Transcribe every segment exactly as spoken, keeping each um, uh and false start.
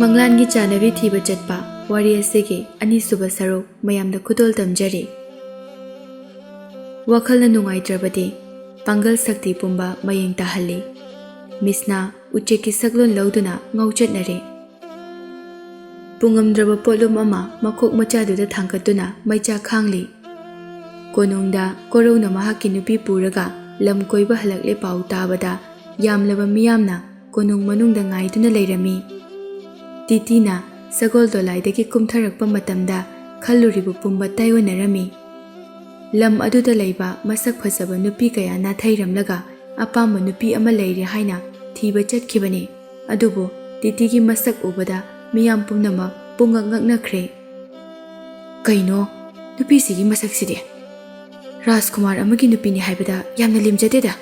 ꯃꯪꯂꯥꯟꯒꯤ ꯆꯥꯅꯕꯤ ꯊꯤꯕ ꯆꯠꯄ ꯋꯥꯔꯤ ꯑꯁꯤꯒꯤ ꯑꯅꯤꯁꯨꯕ ꯁꯔꯨꯛ ꯃꯌꯥꯝꯗ ꯈꯨꯗꯣꯜ ꯇꯝꯖꯔꯤ꯫ ꯋꯥꯈꯜꯅ ꯅꯨꯡꯉꯥꯏꯇ꯭ꯔꯕꯗꯤ ꯄꯥꯡꯒꯜ ꯁꯛꯇꯤ ꯄꯨꯝꯕ ꯃꯌꯦꯡ ꯇꯥꯍꯜꯂꯤ꯫ ꯃꯤꯁꯅꯥ ꯎꯆꯦꯛꯀꯤ ꯁꯛꯂꯣꯟ ꯂꯧꯗꯨꯅ ꯉꯥꯎꯆꯠꯅꯔꯦ꯫ ꯄꯨꯡꯉꯝꯗ꯭ꯔꯕ ꯄꯣꯠꯂꯨꯝ ꯑꯃ ꯃꯈꯣꯛ ꯃꯆꯥꯗꯨꯗ ꯊꯥꯡꯒꯠꯇꯨꯅ ꯃꯩꯆꯥꯛ ꯈꯥꯡꯂꯤ꯫ ꯀꯣꯅꯨꯡꯗ ꯀꯣꯔꯧꯅ ꯃꯍꯥꯛꯀꯤ ꯅꯨꯄꯤ ꯄꯨꯔꯒ ꯂꯝ ꯀꯣꯏꯕ ꯍꯜꯂꯛꯂꯦ ꯄꯥꯎ ꯇꯥꯕꯗ ꯌꯥꯝꯂꯕ ꯃꯤꯌꯥꯝꯅ ꯀꯣꯅꯨꯡ ꯃꯅꯨꯡꯗ ꯉꯥꯏꯗꯨꯅ ꯂꯩꯔꯝꯃꯤ꯫ ꯇꯤꯇꯤꯅ ꯁꯒꯣꯜ ꯗꯣꯂꯥꯏꯗꯒꯤ ꯀꯨꯝꯊꯔꯛꯄ ꯃꯇꯝꯗ ꯈꯜꯂꯨꯔꯤꯕ ꯄꯨꯝꯕ ꯇꯥꯏꯑꯣꯟꯅꯔꯝꯃꯤ꯫ ꯂꯝ ꯑꯗꯨꯗ ꯂꯩꯕ ꯃꯁꯛ ꯐꯖꯕ ꯅꯨꯄꯤ ꯀꯌꯥ ꯅꯥꯊꯩꯔꯝꯂꯒ ꯑꯄꯥꯝꯕ ꯅꯨꯄꯤ ꯑꯃ ꯂꯩꯔꯦ ꯍꯥꯏꯅ ꯊꯤꯕ ꯆꯠꯈꯤꯕꯅꯤ꯫ ꯑꯗꯨꯕꯨ ꯇꯤꯇꯤꯒꯤ ꯃꯁꯛ ꯎꯕꯗ ꯃꯤꯌꯥꯝ ꯄꯨꯝꯅꯃꯛ ꯄꯨꯡꯉꯛ ꯉꯛꯅꯈ꯭ꯔꯦ꯫ "ꯀꯩꯅꯣ, ꯅꯨꯄꯤꯁꯤꯒꯤ ꯃꯁꯛꯁꯤꯗꯤ ꯔꯥꯖꯀꯨꯃꯥꯔ ꯑꯃꯒꯤ ꯅꯨꯄꯤꯅꯤ ꯍꯥꯏꯕꯗ ꯌꯥꯝꯅ ꯂꯦꯝꯖꯗꯦꯗ!"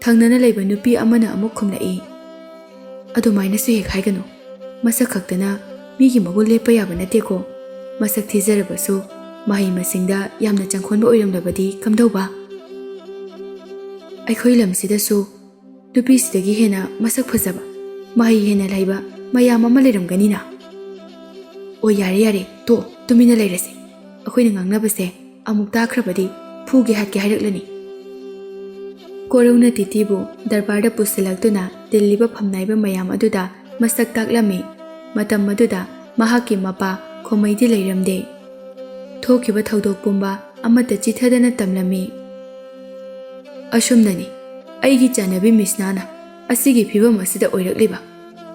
ꯊꯪꯅꯅ ꯂꯩꯕ ꯅꯨꯄꯤ ꯑꯃꯅ ꯑꯃꯨꯛ ꯈꯨꯝꯂꯛꯏ, "ꯑꯗꯨꯃꯥꯏꯅꯁꯨ ꯍꯦꯛ ꯍꯥꯏꯒꯅꯨ꯫ ꯃꯁꯛ ꯈꯛꯇꯅ ꯃꯤꯒꯤ ꯃꯒꯨꯟ ꯂꯦꯞꯄ ꯌꯥꯕ ꯅꯠꯇꯦꯀꯣ꯫ ꯃꯁꯛ ꯊꯤꯖꯔꯕꯁꯨ ꯃꯍꯩ ꯃꯁꯤꯡꯗ ꯌꯥꯝꯅ ꯆꯪꯈꯣꯟꯕ ꯑꯣꯏꯔꯝꯂꯕꯗꯤ ꯀꯝꯗꯧꯕ? ꯑꯩꯈꯣꯏ ꯂꯝꯁꯤꯗꯁꯨ ꯅꯨꯄꯤꯁꯤꯗꯒꯤ ꯍꯦꯟꯅ ꯃꯁꯛ ꯐꯖꯕ, ꯃꯍꯩ ꯍꯦꯟꯅ ꯂꯩꯕ ꯃꯌꯥꯝ ꯑꯃ ꯂꯩꯔꯝꯒꯅꯤꯅ꯫" "ꯑꯣ, ꯌꯥꯔꯦ, ꯌꯥꯔꯦ, ꯇꯣꯛꯑꯣ, ꯇꯨꯃꯤꯟꯅ ꯂꯩꯔꯁꯤ꯫ ꯑꯩꯈꯣꯏꯅ ꯉꯥꯡꯅꯕꯁꯦ ꯑꯃꯨꯛ ꯇꯥꯈ꯭ꯔꯕꯗꯤ ꯐꯨꯒꯦ ꯍꯥꯠꯀꯦ ꯍꯥꯏꯔꯛꯂꯅꯤ꯫" ꯀꯣꯔꯧꯅ ꯇꯤꯇꯤꯕꯨ ꯗꯔꯕꯥꯔꯗ ꯄꯨꯁꯤꯜꯂꯛꯇꯨꯅ ꯇꯤꯜꯂꯤꯕ ꯐꯝꯅꯥꯏꯕ ꯃꯌꯥꯝ ꯑꯗꯨꯗ ꯃꯁꯛ ꯇꯥꯛꯂꯝꯃꯤ꯫ ꯃꯇꯝ ꯑꯗꯨꯗ ꯃꯍꯥꯛꯀꯤ ꯃꯄꯥ ꯈꯣꯃꯩꯗꯤ ꯂꯩꯔꯝꯗꯦ꯫ ꯊꯣꯛꯈꯤꯕ ꯊꯧꯗꯣꯛ ꯄꯨꯝꯕ ꯑꯃꯠꯇ ꯆꯤꯊꯗꯅ ꯇꯝꯂꯝꯃꯤ꯫ "ꯑꯁꯨꯝꯅꯅꯤ ꯑꯩꯒꯤ ꯆꯥꯟꯅꯕꯤ ꯃꯤꯁꯅꯥꯅ ꯑꯁꯤꯒꯤ ꯐꯤꯕꯝ ꯑꯁꯤꯗ ꯑꯣꯏꯔꯛꯂꯤꯕ꯫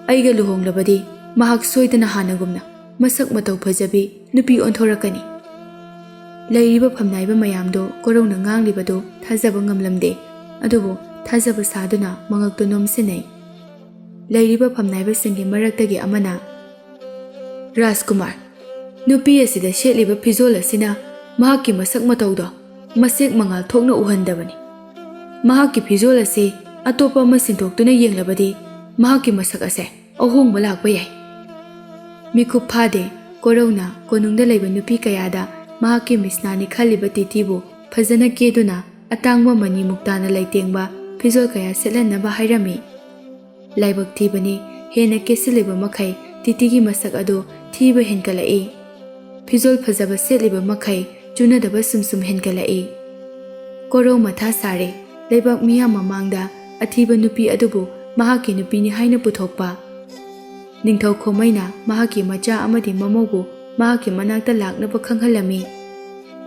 ꯑꯩꯒ ꯂꯨꯍꯣꯡꯂꯕꯗꯤ ꯃꯍꯥꯛ ꯁꯣꯏꯗꯅ ꯍꯥꯟꯅꯒꯨꯝꯅ ꯃꯁꯛ ꯃꯇꯧ ꯐꯖꯕꯤ ꯅꯨꯄꯤ ꯑꯣꯟꯊꯣꯔꯛꯀꯅꯤ꯫" ꯂꯩꯔꯤꯕ ꯐꯝꯅꯥꯏꯕ ꯃꯌꯥꯝꯗꯣ ꯀꯣꯔꯧꯅ ꯉꯥꯡꯂꯤꯕꯗꯨ ꯊꯥꯖꯕ ꯉꯝꯂꯝꯗꯦ꯫ ꯑꯗꯨꯕꯨ ꯊꯥꯖꯕ ꯁꯥꯗꯨꯅ ꯃꯉꯛꯇꯨ ꯅꯣꯝꯁꯤꯟꯅꯩ꯫ ꯂꯩꯔꯤꯕ ꯐꯝꯅꯥꯏꯕꯁꯤꯡꯒꯤ ꯃꯔꯛꯇꯒꯤ ꯑꯃꯅ, "ꯔꯥꯖꯀꯨꯃꯥꯔ, ꯅꯨꯄꯤ ꯑꯁꯤꯗ ꯁꯦꯠꯂꯤꯕ ꯐꯤꯖꯣꯜ ꯑꯁꯤꯅ ꯃꯍꯥꯛꯀꯤ ꯃꯁꯛ ꯃꯇꯧꯗꯣ ꯃꯁꯦꯛ ꯃꯉꯥꯜ ꯊꯣꯛꯅ ꯎꯍꯟꯗꯕꯅꯤ꯫ ꯃꯍꯥꯛꯀꯤ ꯐꯤꯖꯣꯜ ꯑꯁꯤ ꯑꯇꯣꯞꯄ ꯑꯃ ꯁꯤꯟꯗꯣꯛꯇꯨꯅ ꯌꯦꯡꯂꯕꯗꯤ ꯃꯍꯥꯛꯀꯤ ꯃꯁꯛ ꯑꯁꯦ ꯑꯍꯣꯡꯕ ꯂꯥꯛꯄ ꯌꯥꯏ꯫" ꯃꯤꯀꯨꯞ ꯐꯥꯗꯦ, ꯀꯣꯔꯧꯅ ꯀꯣꯅꯨꯡꯗ ꯂꯩꯕ ꯅꯨꯄꯤ ꯀꯌꯥꯗ ꯃꯍꯥꯛꯀꯤ ꯃꯤꯁꯅꯥꯅꯤ ꯈꯜꯂꯤꯕ ꯇꯤꯇꯤꯕꯨ ꯐꯖꯅ ꯀꯦꯗꯨꯅ ꯑꯇꯥꯡꯕ ꯃꯅꯤ ꯃꯨꯛꯇꯥꯅ ꯂꯩꯇꯦꯡꯕ ꯐꯤꯖꯣꯜ ꯀꯌꯥ ꯁꯦꯠꯍꯟꯅꯕ ꯍꯥꯏꯔꯝꯃꯤ꯫ ꯂꯥꯏꯕꯛ ꯊꯤꯕꯅꯤ, ꯍꯦꯟꯅ ꯀꯦꯁꯤꯜꯂꯤꯕ ꯃꯈꯩ ꯇꯤꯇꯤꯒꯤ ꯃꯁꯛ ꯑꯗꯨ ꯊꯤꯕ ꯍꯦꯟꯒꯠꯂꯛꯏ꯫ ꯐꯤꯖꯣꯜ ꯐꯖꯕ ꯁꯦꯠꯂꯤꯕ ꯃꯈꯩ ꯆꯨꯅꯗꯕ ꯁꯨꯝ ꯁꯨꯝ ꯍꯦꯟꯒꯠꯂꯛꯏ꯫ ꯀꯣꯔꯧ ꯃꯊꯥ ꯁꯥꯔꯦ꯫ ꯂꯩꯕꯥꯛ ꯃꯤꯌꯥꯝ ꯃꯃꯥꯡꯗ ꯑꯊꯤꯕ ꯅꯨꯄꯤ ꯑꯗꯨꯕꯨ ꯃꯍꯥꯛꯀꯤ ꯅꯨꯄꯤꯅꯤ ꯍꯥꯏꯅ ꯄꯨꯊꯣꯛꯄ꯫ ꯅꯤꯡꯊꯧ ꯈꯣꯃꯩꯅ ꯃꯍꯥꯛꯀꯤ ꯃꯆꯥ ꯑꯃꯗꯤ ꯃꯃꯧꯕꯨ ꯃꯍꯥꯛꯀꯤ ꯃꯅꯥꯛꯇ ꯂꯥꯛꯅꯕ ꯈꯪꯍꯜꯂꯝꯃꯤ꯫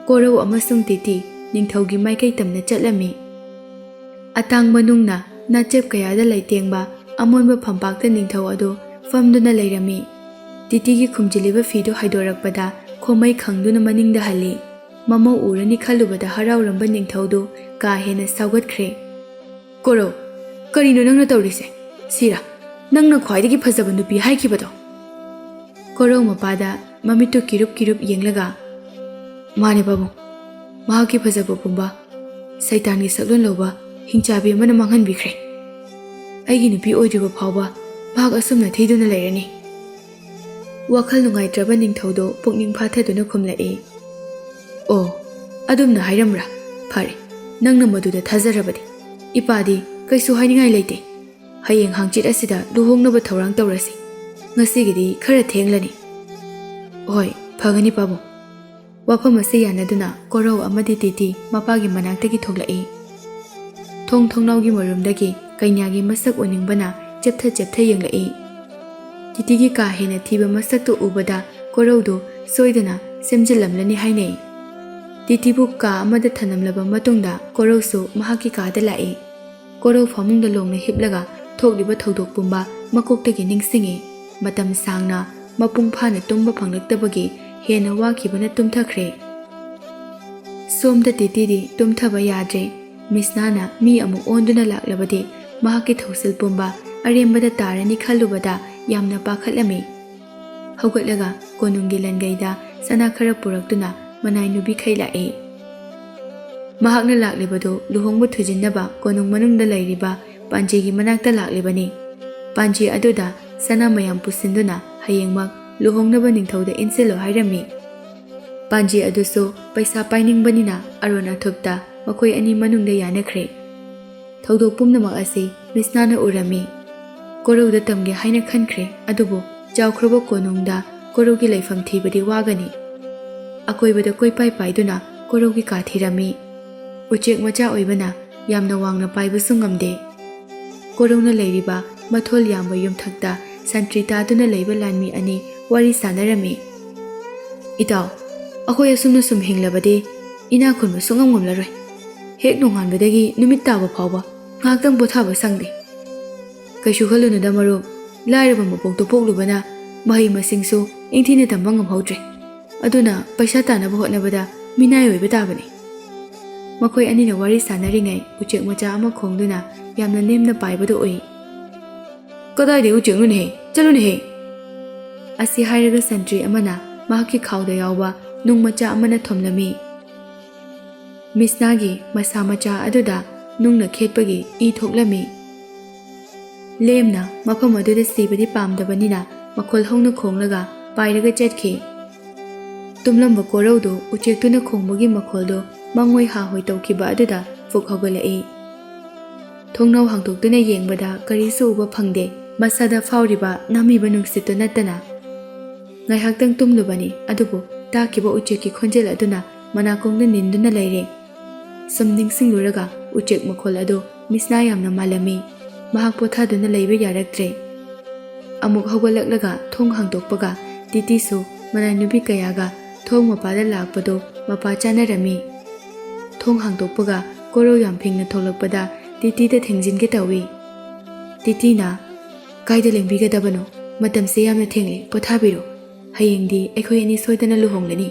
ꯀꯣꯔꯧ ꯑꯃꯁꯨꯡ ꯇꯤꯇꯤ ꯅꯤꯡꯊꯧꯒꯤ ꯃꯥꯏꯀꯩ ꯇꯝꯅ ꯆꯠꯂꯝꯃꯤ꯫ ꯑꯇꯥꯡꯕ ꯅꯨꯡꯅ ꯅꯥꯆꯦꯞ ꯀꯌꯥꯗ ꯂꯩꯇꯦꯡꯕ ꯑꯃꯣꯟꯕ ꯐꯝꯄꯥꯛꯇ ꯅꯤꯡꯊꯧ ꯑꯗꯨ ꯐꯝꯗꯨꯅ ꯂꯩꯔꯝꯃꯤ꯫ ꯇꯤꯇꯤꯒꯤ ꯈꯨꯝꯖꯤꯜꯂꯤꯕ ꯐꯤꯗꯨ ꯍꯥꯏꯗꯣꯔꯛꯄꯗ ꯈꯣꯃꯩ ꯈꯪꯗꯨꯅ ꯃꯅꯤꯡꯗ ꯍꯜꯂꯤ꯫ ꯃꯃꯧ ꯎꯔꯅꯤ ꯈꯜꯂꯨꯕꯗ ꯍꯔꯥꯎꯔꯝꯕ ꯅꯤꯡꯊꯧꯗꯨ ꯀꯥ ꯍꯦꯟꯅ ꯁꯥꯎꯒꯠꯈ꯭ꯔꯦ꯫ "ꯀꯣꯔꯧ, ꯀꯔꯤꯅꯣ ꯅꯪꯅ ꯇꯧꯔꯤꯁꯦ? ꯁꯤꯔꯥ ꯅꯪꯅ ꯈ꯭ꯋꯥꯏꯗꯒꯤ ꯐꯖꯕ ꯅꯨꯄꯤ ꯍꯥꯏꯈꯤꯕꯗꯣ?" ꯀꯣꯔꯧ ꯃꯄꯥꯗ ꯃꯃꯤꯠꯇꯨ ꯀꯤꯔꯨꯞ ꯀꯤꯔꯨꯞ ꯌꯦꯡꯂꯒ, "ꯃꯥꯅꯦ ꯄꯥꯕꯨꯡ, ꯃꯍꯥꯛꯀꯤ ꯐꯖꯕ ꯄꯨꯝꯕ ꯁꯩꯇꯥꯟꯒꯤ ꯁꯛꯂꯣꯟ ꯂꯧꯕ ꯍꯤꯡꯆꯥꯕꯤ ꯑꯃꯅ ꯃꯥꯡꯍꯟꯕꯤꯈ꯭ꯔꯦ꯫ ꯑꯩꯒꯤ ꯅꯨꯄꯤ ꯑꯣꯏꯗ꯭ꯔꯤꯕ ꯐꯥꯎꯕ ꯃꯍꯥꯛ ꯑꯁꯨꯝꯅ ꯊꯤꯗꯨꯅ ꯂꯩꯔꯅꯤ꯫" ꯋꯥꯈꯜ ꯅꯨꯡꯉꯥꯏꯇ꯭ꯔꯕ ꯅꯤꯡꯊꯧꯗꯣ ꯄꯨꯛꯅꯤꯡ ꯐꯥꯊꯗꯨꯅ ꯈꯨꯝꯂꯛꯏ꯫ "ꯑꯣ, ꯑꯗꯨꯝꯅ ꯍꯥꯏꯔꯝꯕ꯭ꯔꯥ? ꯐꯔꯦ, ꯅꯪꯅ ꯃꯗꯨꯗ ꯊꯥꯖꯔꯕꯗꯤ꯫ ꯏꯄꯥꯗꯤ ꯀꯩꯁꯨ ꯍꯥꯏꯅꯤꯡꯉꯥꯏ ꯂꯩꯇꯦ꯫ ꯍꯌꯦꯡ ꯍꯥꯡꯆꯤꯠ ꯑꯁꯤꯗ ꯂꯨꯍꯣꯡꯅꯕ ꯊꯧꯔꯥꯡ ꯇꯧꯔꯁꯤ꯫ ꯉꯁꯤꯒꯤꯗꯤ ꯈꯔ ꯊꯦꯡꯂꯅꯤ꯫" "ꯍꯣꯏ, ꯐꯒꯅꯤ ꯄꯥꯕꯨꯡ꯫" ꯋꯥꯐꯝ ꯑꯁꯤ ꯌꯥꯅꯗꯨꯅ ꯀꯣꯔꯧ ꯑꯃꯗꯤ ꯇꯤꯇꯤ ꯃꯄꯥꯒꯤ ꯃꯅꯥꯛꯇꯒꯤ ꯊꯣꯛꯂꯛꯏ꯫ ꯊꯣꯡ ꯊꯣꯡꯅꯥꯎꯒꯤ ꯃꯔꯨꯝꯗꯒꯤ ꯀꯩꯅꯥꯒꯤ ꯃꯁꯛ ꯎꯅꯤꯡꯕꯅ ꯆꯦꯞꯊ ꯆꯦꯞꯊ ꯌꯦꯡꯂꯛꯏ꯫ ꯇꯤꯇꯤꯒꯤ ꯀꯥ ꯍꯦꯟꯅ ꯊꯤꯕ ꯃꯁꯛꯇꯨ ꯎꯕꯗ ꯀꯣꯔꯧꯗꯨ ꯁꯣꯏꯗꯅ ꯁꯦꯝꯖꯤꯜꯂꯝꯂꯅꯤ ꯍꯥꯏꯅꯩ꯫ ꯇꯤꯇꯤꯕꯨ ꯀꯥ ꯑꯃꯗ ꯊꯅꯝꯂꯕ ꯃꯇꯨꯡꯗ ꯀꯣꯔꯧꯁꯨ ꯃꯍꯥꯛꯀꯤ ꯀꯥꯗ ꯂꯥꯛꯏ꯫ ꯀꯣꯔꯧ ꯐꯃꯨꯡꯗ ꯂꯣꯡꯅ ꯍꯤꯞꯂꯒ ꯊꯣꯛꯂꯤꯕ ꯊꯧꯗꯣꯛ ꯄꯨꯝꯕ ꯃꯀꯣꯛꯇꯒꯤ ꯅꯤꯡꯁꯤꯡꯏ꯫ ꯃꯇꯝ ꯁꯥꯡꯅ ꯃꯄꯨꯡ ꯐꯥꯅ ꯇꯨꯝꯕ ꯐꯪꯂꯛꯇꯕꯒꯤ ꯍꯦꯟꯅ ꯋꯥꯈꯤꯕꯅ ꯇꯨꯝꯊꯈ꯭ꯔꯦ꯫ ꯁꯣꯝꯗ ꯇꯤꯇꯤꯗꯤ ꯇꯨꯝꯊꯕ ꯌꯥꯗ꯭ꯔꯦ꯫ ꯃꯤꯁꯅꯥꯅ ꯃꯤ ꯑꯃꯨꯛ ꯑꯣꯟꯗꯨꯅ ꯂꯥꯛꯂꯕꯗꯤ ꯃꯍꯥꯛꯀꯤ ꯊꯧꯁꯤꯜ ꯄꯨꯝꯕ ꯑꯔꯦꯝꯕꯗ ꯇꯥꯔꯅꯤ ꯈꯜꯂꯨꯕꯗ ꯌꯥꯝꯅ ꯄꯥꯈꯠꯂꯝꯃꯤ꯫ ꯍꯧꯒꯠꯂꯒ ꯀꯣꯅꯨꯡꯒꯤ ꯂꯟꯒꯩꯗ ꯁꯅꯥ ꯈꯔ ꯄꯨꯔꯛꯇꯨꯅ ꯃꯅꯥꯏ ꯅꯨꯕꯤꯈꯩ ꯂꯥꯛꯏ꯫ ꯃꯍꯥꯛꯅ ꯂꯥꯛꯂꯤꯕꯗꯨ ꯂꯨꯍꯣꯡꯕ ꯊꯨꯖꯤꯟꯅꯕ ꯀꯣꯅꯨꯡ ꯃꯅꯨꯡꯗ ꯂꯩꯔꯤꯕ ꯄꯥꯟꯖꯤꯒꯤ ꯃꯅꯥꯛꯇ ꯂꯥꯛꯂꯤꯕꯅꯤ꯫ ꯄꯥꯟꯖꯤ ꯑꯗꯨꯗ ꯁꯅꯥ ꯃꯌꯥꯝ ꯄꯨꯁꯤꯟꯗꯨꯅ ꯍꯌꯦꯡꯃꯛ ꯂꯨꯍꯣꯡꯅꯕ ꯅꯤꯡꯊꯧꯗ ꯏꯟꯁꯤꯜꯂꯣ ꯍꯥꯏꯔꯝꯃꯤ꯫ ꯄꯥꯟꯖꯤ ꯑꯗꯨꯁꯨ ꯄꯩꯁꯥ ꯄꯥꯏꯅꯤꯡꯕꯅꯤꯅ ꯑꯔꯣꯟ ꯑꯊꯨꯞꯇ ꯃꯈꯣꯏ ꯑꯅꯤ ꯃꯅꯨꯡꯗ ꯌꯥꯅꯈ꯭ꯔꯦ꯫ ꯊꯧꯗꯣꯛ ꯄꯨꯝꯅꯃꯛ ꯑꯁꯤ ꯃꯤꯁꯅꯥꯅ ꯎꯔꯝꯃꯤ꯫ ꯀꯣꯔꯧꯗ ꯇꯝꯒꯦ ꯍꯥꯏꯅ ꯈꯟꯈ꯭ꯔꯦ, ꯑꯗꯨꯕꯨ ꯆꯥꯎꯈ꯭ꯔꯕ ꯀꯣꯅꯨꯡꯗ ꯀꯣꯔꯧꯒꯤ ꯂꯩꯐꯝ ꯊꯤꯕꯗꯤ ꯋꯥꯒꯅꯤ꯫ ꯑꯀꯣꯏꯕꯗ ꯀꯣꯏꯄꯥꯏ ꯄꯥꯏꯗꯨꯅ ꯀꯣꯔꯧꯒꯤ ꯀꯥ ꯊꯤꯔꯝꯃꯤ꯫ ꯎꯆꯦꯛ ꯃꯆꯥ ꯑꯣꯏꯕꯅ ꯌꯥꯝꯅ ꯋꯥꯡꯅ ꯄꯥꯏꯕꯁꯨ ꯉꯝꯗꯦ꯫ ꯀꯣꯔꯧꯅ ꯂꯩꯔꯤꯕ ꯃꯊꯣꯜ ꯌꯥꯝꯕ ꯌꯨꯝꯊꯛꯇ ꯁꯟꯇ꯭ꯔꯤ ꯇꯥꯗꯨꯅ ꯂꯩꯕ ꯂꯥꯟꯃꯤ ꯑꯅꯤ ꯋꯥꯔꯤ ꯁꯥꯟꯅꯔꯝꯃꯤ꯫ "ꯏꯇꯥꯎ, ꯑꯩꯈꯣꯏ ꯑꯁꯨꯝꯅ ꯁꯨꯝ ꯍꯤꯡꯂꯕꯗꯤ ꯏꯅꯥꯛ ꯈꯨꯟꯕ ꯁꯨꯡꯉꯝ ꯉꯝꯂꯔꯣꯏ꯫ ꯍꯦꯛ ꯅꯣꯡꯉꯥꯟꯕꯗꯒꯤ ꯅꯨꯃꯤꯠ ꯇꯥꯕ ꯐꯥꯎꯕ ꯉꯥꯏꯍꯥꯛꯇꯪ ꯄꯣꯊꯥꯕ ꯁꯪꯗꯦ꯫ ꯀꯩꯁꯨ ꯈꯜꯂꯨꯅꯨꯗ ꯃꯔꯨꯞ, ꯂꯥꯏꯔꯕ ꯃꯄꯣꯛꯇ ꯄꯣꯛꯂꯨꯕꯅ ꯃꯍꯩ ꯃꯁꯤꯡꯁꯨ ꯏꯪꯊꯤꯅ ꯇꯝꯕ ꯉꯝꯍꯧꯗ꯭ꯔꯦ꯫ ꯑꯗꯨꯅ ꯄꯩꯁꯥ ꯇꯥꯅꯕ ꯍꯣꯠꯅꯕꯗ ꯃꯤꯅꯥꯏ ꯑꯣꯏꯕ ꯇꯥꯕꯅꯤ꯫" ꯃꯈꯣꯏ ꯑꯅꯤꯅ ꯋꯥꯔꯤ ꯁꯥꯟꯅꯔꯤꯉꯩ ꯎꯆꯦꯛ ꯃꯆꯥ ꯑꯃ ꯈꯣꯡꯗꯨꯅ ꯌꯥꯝꯅ ꯅꯦꯝꯅ ꯄꯥꯏꯕꯗꯨ ꯎꯏ꯫ "ꯀꯗꯥꯏꯗꯒꯤ ꯎꯆꯦꯛꯅꯣꯅꯦꯍꯦ? ꯆꯠꯂꯨꯅꯦꯍꯦ!" ꯑꯁꯤ ꯍꯥꯏꯔꯒ ꯁꯟꯇ꯭ꯔꯤ ꯑꯃꯅ ꯃꯍꯥꯛꯀꯤ ꯈꯥꯎꯗ ꯌꯥꯎꯕ ꯅꯨꯡ ꯃꯆꯥ ꯑꯃꯅ ꯊꯣꯝꯂꯝꯃꯤ꯫ ꯃꯤꯁꯅꯥꯒꯤ ꯃꯁꯥ ꯃꯆꯥ ꯑꯗꯨꯗ ꯅꯨꯡꯅ ꯈꯦꯠꯄꯒꯤ ꯏ ꯊꯣꯛꯂꯝꯃꯤ꯫ ꯂꯦꯝꯅ ꯃꯐꯝ ꯑꯗꯨꯗ ꯁꯤꯕꯗꯤ ꯄꯥꯝꯗꯕꯅꯤꯅ ꯃꯈꯣꯜ ꯍꯧꯅ ꯈꯣꯡꯂꯒ ꯄꯥꯏꯔꯒ ꯆꯠꯈꯤ꯫ ꯇꯨꯝꯂꯝꯕ ꯀꯣꯔꯧꯗꯨ ꯎꯆꯦꯛꯇꯨꯅ ꯈꯣꯡꯕꯒꯤ ꯃꯈꯣꯜꯗꯨ ꯃꯪꯑꯣꯏ ꯍꯥꯍꯣꯏ ꯇꯧꯈꯤꯕ ꯑꯗꯨꯗ ꯐꯨꯛ ꯍꯧꯒꯠꯂꯛꯏ꯫ ꯊꯣꯡꯅꯥꯎ ꯍꯥꯡꯗꯣꯛꯇꯨꯅ ꯌꯦꯡꯕꯗ ꯀꯔꯤꯁꯨ ꯎꯕ ꯐꯪꯗꯦ, ꯃꯁꯥꯗ ꯐꯥꯎꯔꯤꯕ ꯅꯥꯝꯃꯤꯕ ꯅꯨꯡꯁꯤꯠꯇꯨ ꯅꯠꯇꯅ꯫ ꯉꯥꯏꯍꯥꯛꯇꯪ ꯇꯨꯝꯂꯨꯕꯅꯤ, ꯑꯗꯨꯕꯨ ꯇꯥꯈꯤꯕ ꯎꯆꯦꯛꯀꯤ ꯈꯣꯟꯖꯦꯜ ꯑꯗꯨꯅ ꯃꯅꯥꯀꯣꯡꯗ ꯅꯤꯟꯗꯨꯅ ꯂꯩꯔꯦ꯫ ꯁꯨꯝ ꯅꯤꯡꯁꯤꯡꯂꯨꯔꯒ ꯎꯆꯦꯛ ꯃꯈꯣꯜ ꯑꯗꯨ ꯃꯤꯁꯅꯥ ꯌꯥꯝꯅ ꯃꯥꯜꯂꯝꯃꯤ꯫ ꯃꯍꯥꯛ ꯄꯣꯊꯥꯗꯨꯅ ꯂꯩꯕ ꯌꯥꯔꯛꯇ꯭ꯔꯦ꯫ ꯑꯃꯨꯛ ꯍꯧꯒꯠꯂꯛꯂꯒ ꯊꯣꯡ ꯍꯥꯡꯗꯣꯛꯄꯒ ꯇꯤꯇꯤꯁꯨ ꯃꯅꯥꯏ ꯅꯨꯄꯤ ꯀꯌꯥꯒ ꯊꯣꯡ ꯃꯄꯥꯗ ꯂꯥꯛꯄꯗꯨ ꯃꯄꯥ ꯆꯥꯅꯔꯝꯃꯤ꯫ ꯊꯣꯡ ꯍꯥꯡꯗꯣꯛꯄꯒ ꯀꯣꯔꯧ ꯌꯥꯝ ꯐꯤꯡꯅ ꯊꯣꯛꯂꯛꯄꯗ ꯇꯤꯇꯤꯗ ꯊꯦꯡꯖꯤꯟꯒꯦ ꯇꯧꯏ꯫ ꯇꯤꯇꯤꯅ, "ꯀꯥꯏꯗ ꯂꯦꯡꯕꯤꯒꯗꯕꯅꯣ? ꯃꯇꯝꯁꯦ ꯌꯥꯝꯅ ꯊꯦꯡꯂꯦ, ꯄꯣꯊꯥꯕꯤꯔꯣ꯫ ꯍꯌꯦꯡꯗꯤ ꯑꯩꯈꯣꯏ ꯑꯅꯤ ꯁꯣꯏꯗꯅ ꯂꯨꯍꯣꯡꯂꯅꯤ꯫"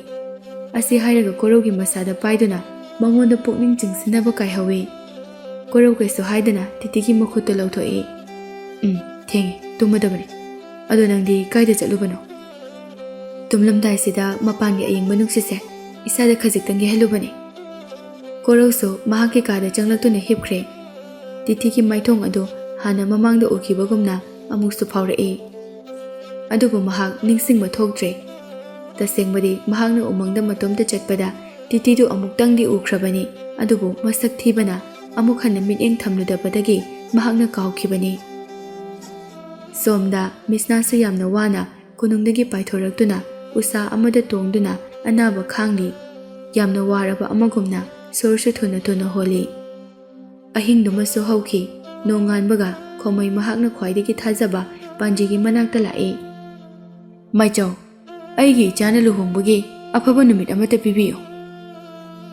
ꯑꯁꯤ ꯍꯥꯏꯔꯒ ꯀꯣꯔꯧꯒꯤ ꯃꯁꯥꯗ ꯄꯥꯏꯗꯨꯅ ꯃꯉꯣꯟꯗ ꯄꯨꯛꯅꯤꯡ ꯆꯤꯡꯁꯤꯟꯅꯕ ꯀꯥꯏꯍꯧꯏ꯫ ꯀꯣꯔꯧ ꯀꯩꯁꯨ ꯍꯥꯏꯗꯅ ꯇꯤꯇꯤꯒꯤ ꯃꯈꯨꯠꯇ ꯂꯧꯊꯣꯛꯏ꯫ "ꯎꯝ, ꯊꯦꯡꯉꯦ, ꯇꯨꯝꯃꯗꯕꯅꯤ꯫ ꯑꯗꯣ ꯅꯪꯗꯤ ꯀꯥꯏꯗ ꯆꯠꯂꯨꯕꯅꯣ?" "ꯇꯨꯝꯂꯝꯗꯥꯏꯁꯤꯗ ꯃꯄꯥꯟꯒꯤ ꯑꯌꯤꯡꯕ ꯅꯨꯡꯁꯤꯠꯁꯦ ꯏꯁꯥꯗ ꯈꯖꯤꯛꯇꯪ ꯌꯩꯍꯜꯂꯨꯕꯅꯤ꯫" ꯀꯣꯔꯧꯁꯨ ꯃꯍꯥꯛꯀꯤ ꯀꯥꯗ ꯆꯪꯂꯛꯇꯨꯅ ꯍꯤꯞꯈ꯭ꯔꯦ꯫ ꯇꯤꯇꯤꯒꯤ ꯃꯥꯏꯊꯣꯡ ꯑꯗꯨ ꯍꯥꯟꯅ ꯃꯃꯥꯡꯗ ꯎꯈꯤꯕꯒꯨꯝꯅ ꯑꯃꯨꯛꯁꯨ ꯐꯥꯎꯔꯛꯏ꯫ ꯑꯗꯨꯕꯨ ꯃꯍꯥꯛ ꯅꯤꯡꯁꯤꯡꯕ ꯊꯣꯛꯇ꯭ꯔꯦ꯫ ꯇꯁꯦꯡꯕꯗꯤ ꯃꯍꯥꯛꯅ ꯎꯃꯪꯗ ꯃꯇꯣꯝꯇ ꯆꯠꯄꯗ ꯇꯤꯇꯤꯗꯨ ꯑꯃꯨꯛꯇꯪꯗꯤ ꯎꯈ꯭ꯔꯕꯅꯤ, ꯑꯗꯨꯕꯨ ꯃꯁꯛ ꯊꯤꯕꯅ ꯑꯃꯨꯛ ꯍꯟꯅ ꯃꯤꯠꯌꯦꯡ ꯊꯝꯂꯨꯗꯕꯗꯒꯤ ꯃꯍꯥꯛꯅ ꯀꯥꯎꯈꯤꯕꯅꯤ꯫ ꯁꯣꯝꯗ ꯃꯤꯁꯅꯥꯁꯨ ꯌꯥꯝꯅ ꯋꯥꯅ ꯀꯣꯅꯨꯡꯗꯒꯤ ꯄꯥꯏꯊꯣꯔꯛꯇꯨꯅ ꯎꯁꯥ ꯑꯃꯗ ꯇꯣꯡꯗꯨꯅ ꯑꯅꯥꯕ ꯈꯥꯡꯂꯤ꯫ ꯌꯥꯝꯅ ꯋꯥꯔꯕ ꯑꯃꯒꯨꯝꯅ ꯁꯣꯔꯁꯨ ꯊꯨꯅ ꯊꯨꯅ ꯍꯣꯜꯂꯤ꯫ ꯑꯍꯤꯡꯗꯨꯃꯁꯨ ꯍꯧꯈꯤ꯫ ꯅꯣꯡꯉꯥꯟꯕꯒ ꯈꯣꯃꯩ ꯃꯍꯥꯛꯅ ꯈ꯭ꯋꯥꯏꯗꯒꯤ ꯊꯥꯖꯕ ꯄꯥꯟꯖꯤꯒꯤ ꯃꯅꯥꯛꯇ ꯂꯥꯛꯏ꯫ "ꯃꯥꯏꯆꯧ, ꯑꯩꯒꯤ ꯏꯆꯥꯅ ꯂꯨꯍꯣꯡꯕꯒꯤ ꯑꯐꯕ ꯅꯨꯃꯤꯠ ꯑꯃꯠꯇ ꯄꯤꯕꯤꯌꯨ꯫"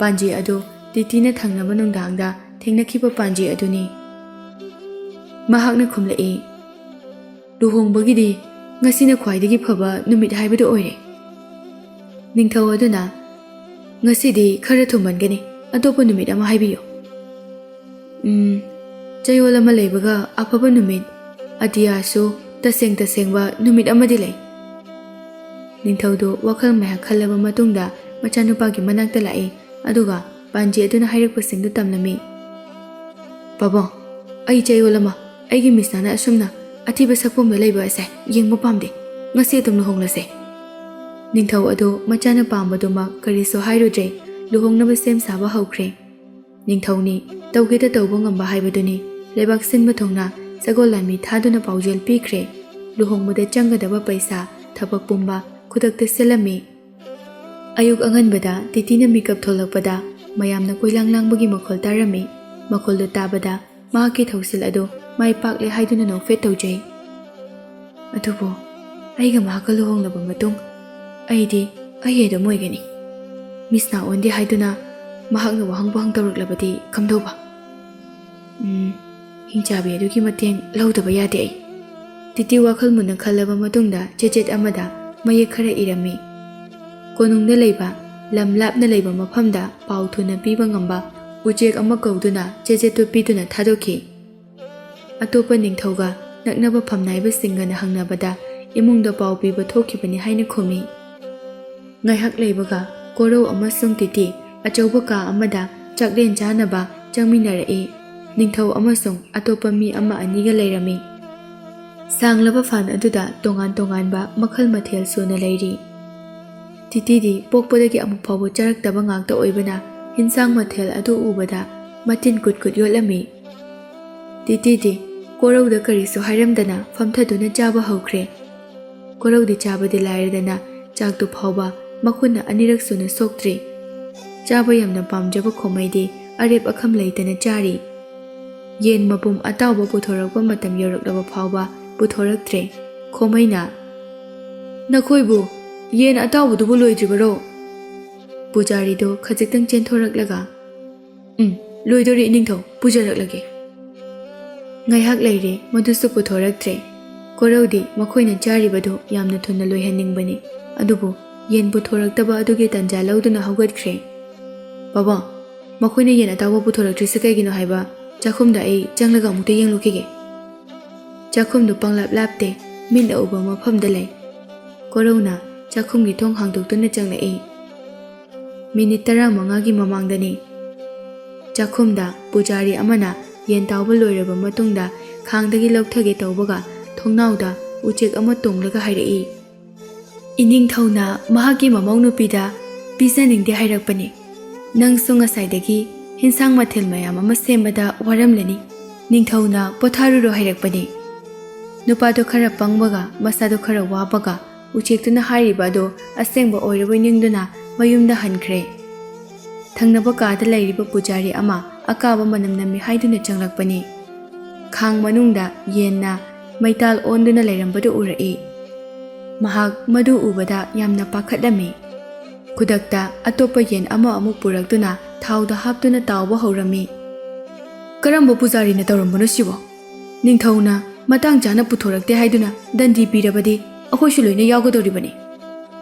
ꯄꯥꯟꯖꯤ ꯑꯗꯨ ꯇꯤꯇꯤꯅ ꯊꯪꯅꯕ ꯅꯨꯡꯗꯥꯡꯗ ꯊꯦꯡꯅꯈꯤꯕ ꯄꯥꯟꯖꯤ ꯑꯗꯨꯅꯤ꯫ ꯃꯍꯥꯛꯅ ꯈꯨꯝꯂꯛꯏ, "ꯂꯨꯍꯣꯡꯕꯒꯤꯗꯤ ꯉꯁꯤꯅ ꯈ꯭ꯋꯥꯏꯗꯒꯤ ꯐꯕ ꯅꯨꯃꯤꯠ ꯍꯥꯏꯕꯗꯨ ꯑꯣꯏꯔꯦ꯫" ꯅꯤꯡꯊꯧ ꯑꯗꯨꯅ, "ꯉꯁꯤꯗꯤ ꯈꯔ ꯊꯨꯃꯟꯒꯅꯤ, ꯑꯇꯣꯞꯄ ꯅꯨꯃꯤꯠ ꯑꯃ ꯍꯥꯏꯕꯤꯌꯨ꯫" "ꯎꯝ, ꯆꯌꯣꯜ ꯑꯃ ꯂꯩꯕꯒ ꯑꯐꯕ ꯅꯨꯃꯤꯠ, ꯑꯇꯤꯌꯥꯁꯨ ꯇꯁꯦꯡ ꯇꯁꯦꯡꯕ ꯅꯨꯃꯤꯠ ꯑꯃꯗꯤ ꯂꯩ꯫" ꯅꯤꯡꯊꯧꯗꯨ ꯋꯥꯈꯜ ꯃꯌꯥ ꯈꯜꯂꯕ ꯃꯇꯨꯡꯗ ꯃꯆꯥꯅꯨꯄꯥꯒꯤ ꯃꯅꯥꯛꯇ ꯂꯥꯛꯏ, ꯑꯗꯨꯒ ꯄꯥꯟꯖꯤ ꯑꯗꯨꯅ ꯍꯥꯏꯔꯛꯄꯁꯤꯡꯗꯨ ꯇꯝꯂꯝꯃꯤ꯫ "ꯄꯥꯕꯨꯡ, ꯑꯩ ꯆꯌꯣꯜ ꯑꯃ ꯑꯩꯒꯤ ꯃꯤꯁꯅꯥꯅ ꯑꯁꯨꯝꯅ ꯑꯊꯤꯕ ꯁꯛꯄꯝꯗ ꯂꯩꯕ ꯑꯁꯦ ꯌꯦꯡꯕ ꯄꯥꯝꯗꯦ꯫ ꯉꯁꯤ ꯑꯗꯨꯝ ꯂꯨꯍꯣꯡꯂꯁꯦ꯫" ꯅꯤꯡꯊꯧ ꯑꯗꯨ ꯃꯆꯥꯅ ꯄꯥꯝꯕꯗꯨꯃꯛ ꯀꯔꯤꯁꯨ ꯍꯥꯏꯔꯨꯗ꯭ꯔꯦ, ꯂꯨꯍꯣꯡꯅꯕ ꯁꯦꯝ ꯁꯥꯕ ꯍꯧꯈ꯭ꯔꯦ꯫ ꯅꯤꯡꯊꯧꯅꯤ ꯇꯧꯒꯦꯗ ꯇꯧꯕ ꯉꯝꯕ ꯍꯥꯏꯕꯗꯨꯅꯤ꯫ ꯂꯩꯕꯥꯛ ꯁꯤꯟꯕ ꯊꯨꯡꯅ ꯁꯒꯣꯜ ꯂꯥꯟꯃꯤ ꯊꯥꯗꯨꯅ ꯄꯥꯎꯖꯦꯜ ꯄꯤꯈ꯭ꯔꯦ꯫ ꯂꯨꯍꯣꯡꯕꯗ ꯆꯪꯒꯗꯕ ꯄꯩꯁꯥ, ꯊꯕꯛ ꯄꯨꯝꯕ ꯈꯨꯗꯛꯇ ꯁꯤꯜꯂꯝꯃꯤ꯫ ꯑꯌꯨꯛ ꯑꯉꯟꯕꯗ ꯇꯤꯇꯤꯅ ꯃꯤꯀꯞ ꯊꯣꯛꯂꯛꯄꯗ ꯃꯌꯥꯝꯅ ꯀꯣꯏꯂꯥꯡ ꯂꯥꯡꯕꯒꯤ ꯃꯈꯣꯜ ꯇꯥꯔꯝꯃꯤ꯫ ꯃꯈꯣꯜꯗꯨ ꯇꯥꯕꯗ ꯃꯍꯥꯛꯀꯤ ꯊꯧꯁꯤꯜ ꯑꯗꯨ ꯃꯥꯏ ꯄꯥꯛꯂꯦ ꯍꯥꯏꯗꯨꯅ ꯅꯣꯛꯐꯦꯠ ꯇꯧꯖꯩ꯫ ꯑꯗꯨꯕꯨ ꯑꯩꯒ ꯃꯍꯥꯛꯀ ꯂꯨꯍꯣꯡꯂꯕ ꯃꯇꯨꯡ ꯑꯩꯗꯤ ꯑꯩ ꯑꯗꯨꯝ ꯑꯣꯏꯒꯅꯤ꯫ ꯃꯤꯁꯅꯥ ꯑꯣꯟꯗꯦ ꯍꯥꯏꯗꯨꯅ ꯃꯍꯥꯛꯅ ꯋꯥꯍꯪ ꯄꯣꯍꯪ ꯇꯧꯔꯛꯂꯕꯗꯤ ꯀꯝꯗꯧꯕ? ꯎꯝ, ꯍꯤꯡꯆꯥꯕꯤ ꯑꯗꯨꯒꯤ ꯃꯇꯦꯡ ꯂꯧꯗꯕ ꯌꯥꯗꯦ ꯑꯩ꯫ ꯇꯤꯇꯤ ꯋꯥꯈꯜ ꯃꯨꯟꯅ ꯈꯜꯂꯕ ꯃꯇꯨꯡꯗ ꯆꯦꯆꯦꯠ ꯑꯃꯗ ꯃꯌꯦꯛ ꯈꯔ ꯏꯔꯝꯃꯤ꯫ ꯀꯣꯅꯨꯡꯗ ꯂꯩꯕ, ꯂꯝ ꯂꯥꯞꯅ ꯂꯩꯕ ꯃꯐꯝꯗ ꯄꯥꯎ ꯊꯨꯅ ꯄꯤꯕ ꯉꯝꯕ ꯎꯆꯦꯛ ꯑꯃ ꯀꯧꯗꯨꯅ ꯆꯦꯆꯦꯠꯇꯨ ꯄꯤꯗꯨꯅ ꯊꯥꯗꯣꯛꯈꯤ꯫ ꯑꯇꯣꯞꯄ ꯅꯤꯡꯊꯧꯒ ꯅꯛꯅꯕ ꯐꯝꯅꯥꯏꯕꯁꯤꯡꯒꯅ ꯍꯪꯅꯕꯗ ꯏꯃꯨꯡꯗ ꯄꯥꯎ ꯄꯤꯕ ꯊꯣꯛꯈꯤꯕꯅꯤ ꯍꯥꯏꯅ ꯈꯨꯝꯃꯤ꯫ ꯉꯥꯏꯍꯥꯛ ꯂꯩꯕꯒ ꯀꯣꯔꯧ ꯑꯃꯁꯨꯡ ꯇꯤꯇꯤ ꯑꯆꯧꯕ ꯀꯥ ꯑꯃꯗ ꯆꯥꯛꯂꯦꯟ ꯆꯥꯅꯕ ꯆꯪꯃꯤꯟꯅꯔꯛꯏ꯫ ꯅꯤꯡꯊꯧ ꯑꯃꯁꯨꯡ ꯑꯇꯣꯞꯄ ꯃꯤ ꯑꯃ ꯑꯅꯤꯒ ꯂꯩꯔꯝꯃꯤ꯫ ꯁꯥꯡꯂꯕ ꯐꯥꯟ ꯑꯗꯨꯗ ꯇꯣꯉꯥꯟ ꯇꯣꯉꯥꯟꯕ ꯃꯈꯜ ꯃꯊꯦꯜ ꯁꯨꯅ ꯂꯩꯔꯤ꯫ ꯇꯤꯇꯤꯗꯤ ꯄꯣꯛꯄꯗꯒꯤ ꯑꯃꯨꯛ ꯐꯥꯎꯕ ꯆꯥꯔꯛꯇꯕ ꯉꯥꯛꯇ ꯑꯣꯏꯕꯅ ꯍꯤꯟꯁꯥꯡ ꯃꯊꯦꯜ ꯑꯗꯨ ꯎꯕꯗ ꯃꯇꯤꯟ ꯀꯨꯠ ꯀꯨꯠ ꯌꯣꯠꯂꯝꯃꯤ꯫ ꯇꯤꯇꯤꯗꯤ ꯀꯣꯔꯧꯗ ꯀꯔꯤꯁꯨ ꯍꯥꯏꯔꯝꯗꯅ ꯐꯝꯊꯗꯨꯅ ꯆꯥꯕ ꯍꯧꯈ꯭ꯔꯦ꯫ ꯀꯣꯔꯧꯗꯤ ꯆꯥꯕꯗꯤ ꯂꯥꯏꯔꯗꯅ ꯆꯥꯛꯇꯨ ꯐꯥꯎꯕ ꯃꯈꯨꯠꯅ ꯑꯅꯤꯔꯛ ꯁꯨꯅ ꯁꯣꯛꯇ꯭ꯔꯤ꯫ ꯆꯥꯕ ꯌꯥꯝꯅ ꯄꯥꯝꯖꯕ ꯈꯣꯃꯩꯗꯤ ꯑꯔꯦꯞ ꯑꯈꯝ ꯂꯩꯇꯅ ꯆꯥꯔꯤ꯫ ꯌꯦꯟ ꯃꯄꯨꯝ ꯑꯇꯥꯎꯕ ꯄꯨꯊꯣꯔꯛꯄ ꯃꯇꯝ ꯌꯧꯔꯛꯂꯕ ꯐꯥꯎꯕ ꯄꯨꯊꯣꯔꯛꯇ꯭ꯔꯦ꯫ ꯈꯣꯃꯩꯅ, "ꯅꯈꯣꯏꯕꯨ ꯌꯦꯟ ꯑꯇꯥꯎꯕꯗꯨꯕꯨ ꯂꯣꯏꯗ꯭ꯔꯤꯕꯔꯣ?" ꯄꯨꯖꯥꯔꯤꯗꯨ ꯈꯖꯤꯛꯇꯪ ꯆꯦꯟꯊꯣꯔꯛꯂꯒ, "ꯎꯝ, ꯂꯣꯏꯗꯣꯔꯦ ꯏꯅꯤꯡꯊꯧ, ꯄꯨꯖꯔꯛꯂꯒꯦ꯫" ꯉꯥꯏꯍꯥꯛ ꯂꯩꯔꯦ, ꯃꯗꯨꯁꯨ ꯄꯨꯊꯣꯔꯛꯇ꯭ꯔꯦ꯫ ꯀꯣꯔꯧꯗꯤ ꯃꯈꯣꯏꯅ ꯆꯥꯔꯤꯕꯗꯨ ꯌꯥꯝꯅ ꯊꯨꯅ ꯂꯣꯏꯍꯟꯅꯤꯡꯕꯅꯤ, ꯑꯗꯨꯕꯨ ꯌꯦꯟ ꯄꯨꯊꯣꯔꯛꯇꯕ ꯑꯗꯨꯒꯤ ꯇꯥꯟꯖꯥ ꯂꯧꯗꯨꯅ ꯍꯧꯒꯠꯈ꯭ꯔꯦ꯫ "ꯕꯥꯕꯥ, ꯃꯈꯣꯏꯅ ꯌꯦꯟ ꯑꯇꯥꯎꯕ ꯄꯨꯊꯣꯔꯛꯇ꯭ꯔꯤꯁꯤ ꯀꯩꯒꯤꯅꯣ ꯍꯥꯏꯕ ꯆꯥꯛꯈꯨꯝꯗ ꯑꯩ ꯆꯪꯂꯒ ꯑꯃꯨꯛꯇ ꯌꯦꯡꯂꯨꯈꯤꯒꯦ꯫" ꯆꯥꯛꯈꯨꯝꯗꯨ ꯄꯪꯂꯥꯞ ꯂꯥꯞꯇꯦ, ꯃꯤꯠꯅ ꯎꯕ ꯃꯐꯝꯗ ꯂꯩ꯫ ꯀꯣꯔꯧꯅ ꯆꯥꯛꯈꯨꯝꯒꯤ ꯊꯣꯡ ꯍꯥꯡꯗꯣꯛꯇꯨꯅ ꯆꯪꯂꯛꯏ꯫ ꯃꯤꯅꯤꯠ ꯇꯔꯥꯃꯉꯥꯒꯤ ꯃꯃꯥꯡꯗꯅꯤ꯫ ꯆꯥꯛꯈꯨꯝꯗ ꯄꯨꯖꯥꯔꯤ ꯑꯃꯅ ꯌꯦꯟ ꯇꯥꯎꯕ ꯂꯣꯏꯔꯕ ꯃꯇꯨꯡꯗ ꯈꯥꯡꯗꯒꯤ ꯂꯧꯊꯒꯦ ꯇꯧꯕꯒ ꯊꯣꯡꯅꯥꯎꯗ ꯎꯆꯦꯛ ꯑꯃ ꯇꯣꯡꯂꯒ ꯍꯥꯏꯔꯛꯏ꯫ "ꯏꯅꯤꯡꯊꯧꯅ ꯃꯍꯥꯛꯀꯤ ꯃꯃꯧ ꯅꯨꯄꯤꯗ ꯄꯤꯖꯅꯤꯡꯗꯦ ꯍꯥꯏꯔꯛꯄꯅꯤ꯫ ꯅꯪꯁꯨ ꯉꯁꯥꯏꯗꯒꯤ ꯍꯤꯟꯁꯥꯡ ꯃꯊꯦꯜ ꯃꯌꯥꯝ ꯑꯃ ꯁꯦꯝꯕꯗ ꯋꯥꯔꯝꯂꯅꯤ꯫ ꯅꯤꯡꯊꯧꯅ ꯄꯣꯊꯥꯔꯨꯔꯣ ꯍꯥꯏꯔꯛꯄꯅꯤ꯫" ꯅꯨꯄꯥꯗꯣ ꯈꯔ ꯄꯪꯕꯒ ꯃꯁꯥꯗꯣ ꯈꯔ ꯋꯥꯕꯒ ꯎꯆꯦꯛꯇꯨꯅ ꯍꯥꯏꯔꯤꯕ ꯑꯗꯨ ꯑꯁꯦꯡꯕ ꯑꯣꯏꯔꯕꯣꯏ ꯅꯤꯡꯗꯨꯅ ꯃꯌꯨꯝꯗ ꯍꯟꯈ꯭ꯔꯦ꯫ ꯊꯪꯅꯕ ꯀꯥꯗ ꯂꯩꯔꯤꯕ ꯄꯨꯖꯥꯔꯤ ꯑꯃ ꯑꯀꯥꯕ ꯃꯅꯝ ꯅꯝꯃꯤ ꯍꯥꯏꯗꯨꯅ ꯆꯪꯂꯛꯄꯅꯤ꯫ ꯈꯥꯡ ꯃꯅꯨꯡꯗ ꯌꯦꯟꯅ ꯃꯩꯇꯥꯜ ꯑꯣꯟꯗꯨꯅ ꯂꯩꯔꯝꯕꯗꯨ ꯎꯔꯛꯏ꯫ ꯃꯍꯥꯛ ꯃꯗꯨ ꯎꯕꯗ ꯌꯥꯝꯅ ꯄꯥꯈꯠꯂꯝꯃꯤ꯫ ꯈꯨꯗꯛꯇ ꯑꯇꯣꯞꯄ ꯌꯦꯟ ꯑꯃ ꯑꯃꯨꯛ ꯄꯨꯔꯛꯇꯨꯅ ꯊꯥꯎꯗ ꯍꯥꯞꯇꯨꯅ ꯇꯥꯎꯕ ꯍꯧꯔꯝꯃꯤ꯫ "ꯀꯔꯝꯕ ꯄꯨꯖꯥꯔꯤꯅ ꯇꯧꯔꯝꯕꯅꯣ ꯁꯤꯕꯣ? ꯅꯤꯡꯊꯧꯅ ꯃꯇꯥꯡ ꯆꯥꯅ ꯄꯨꯊꯣꯔꯛꯇꯦ ꯍꯥꯏꯗꯨꯅ ꯗꯟꯗꯤ ꯄꯤꯔꯕꯗꯤ ꯑꯩꯈꯣꯏꯁꯨ ꯂꯣꯏꯅ ꯌꯥꯎꯒꯗꯧꯔꯤꯕꯅꯤ꯫"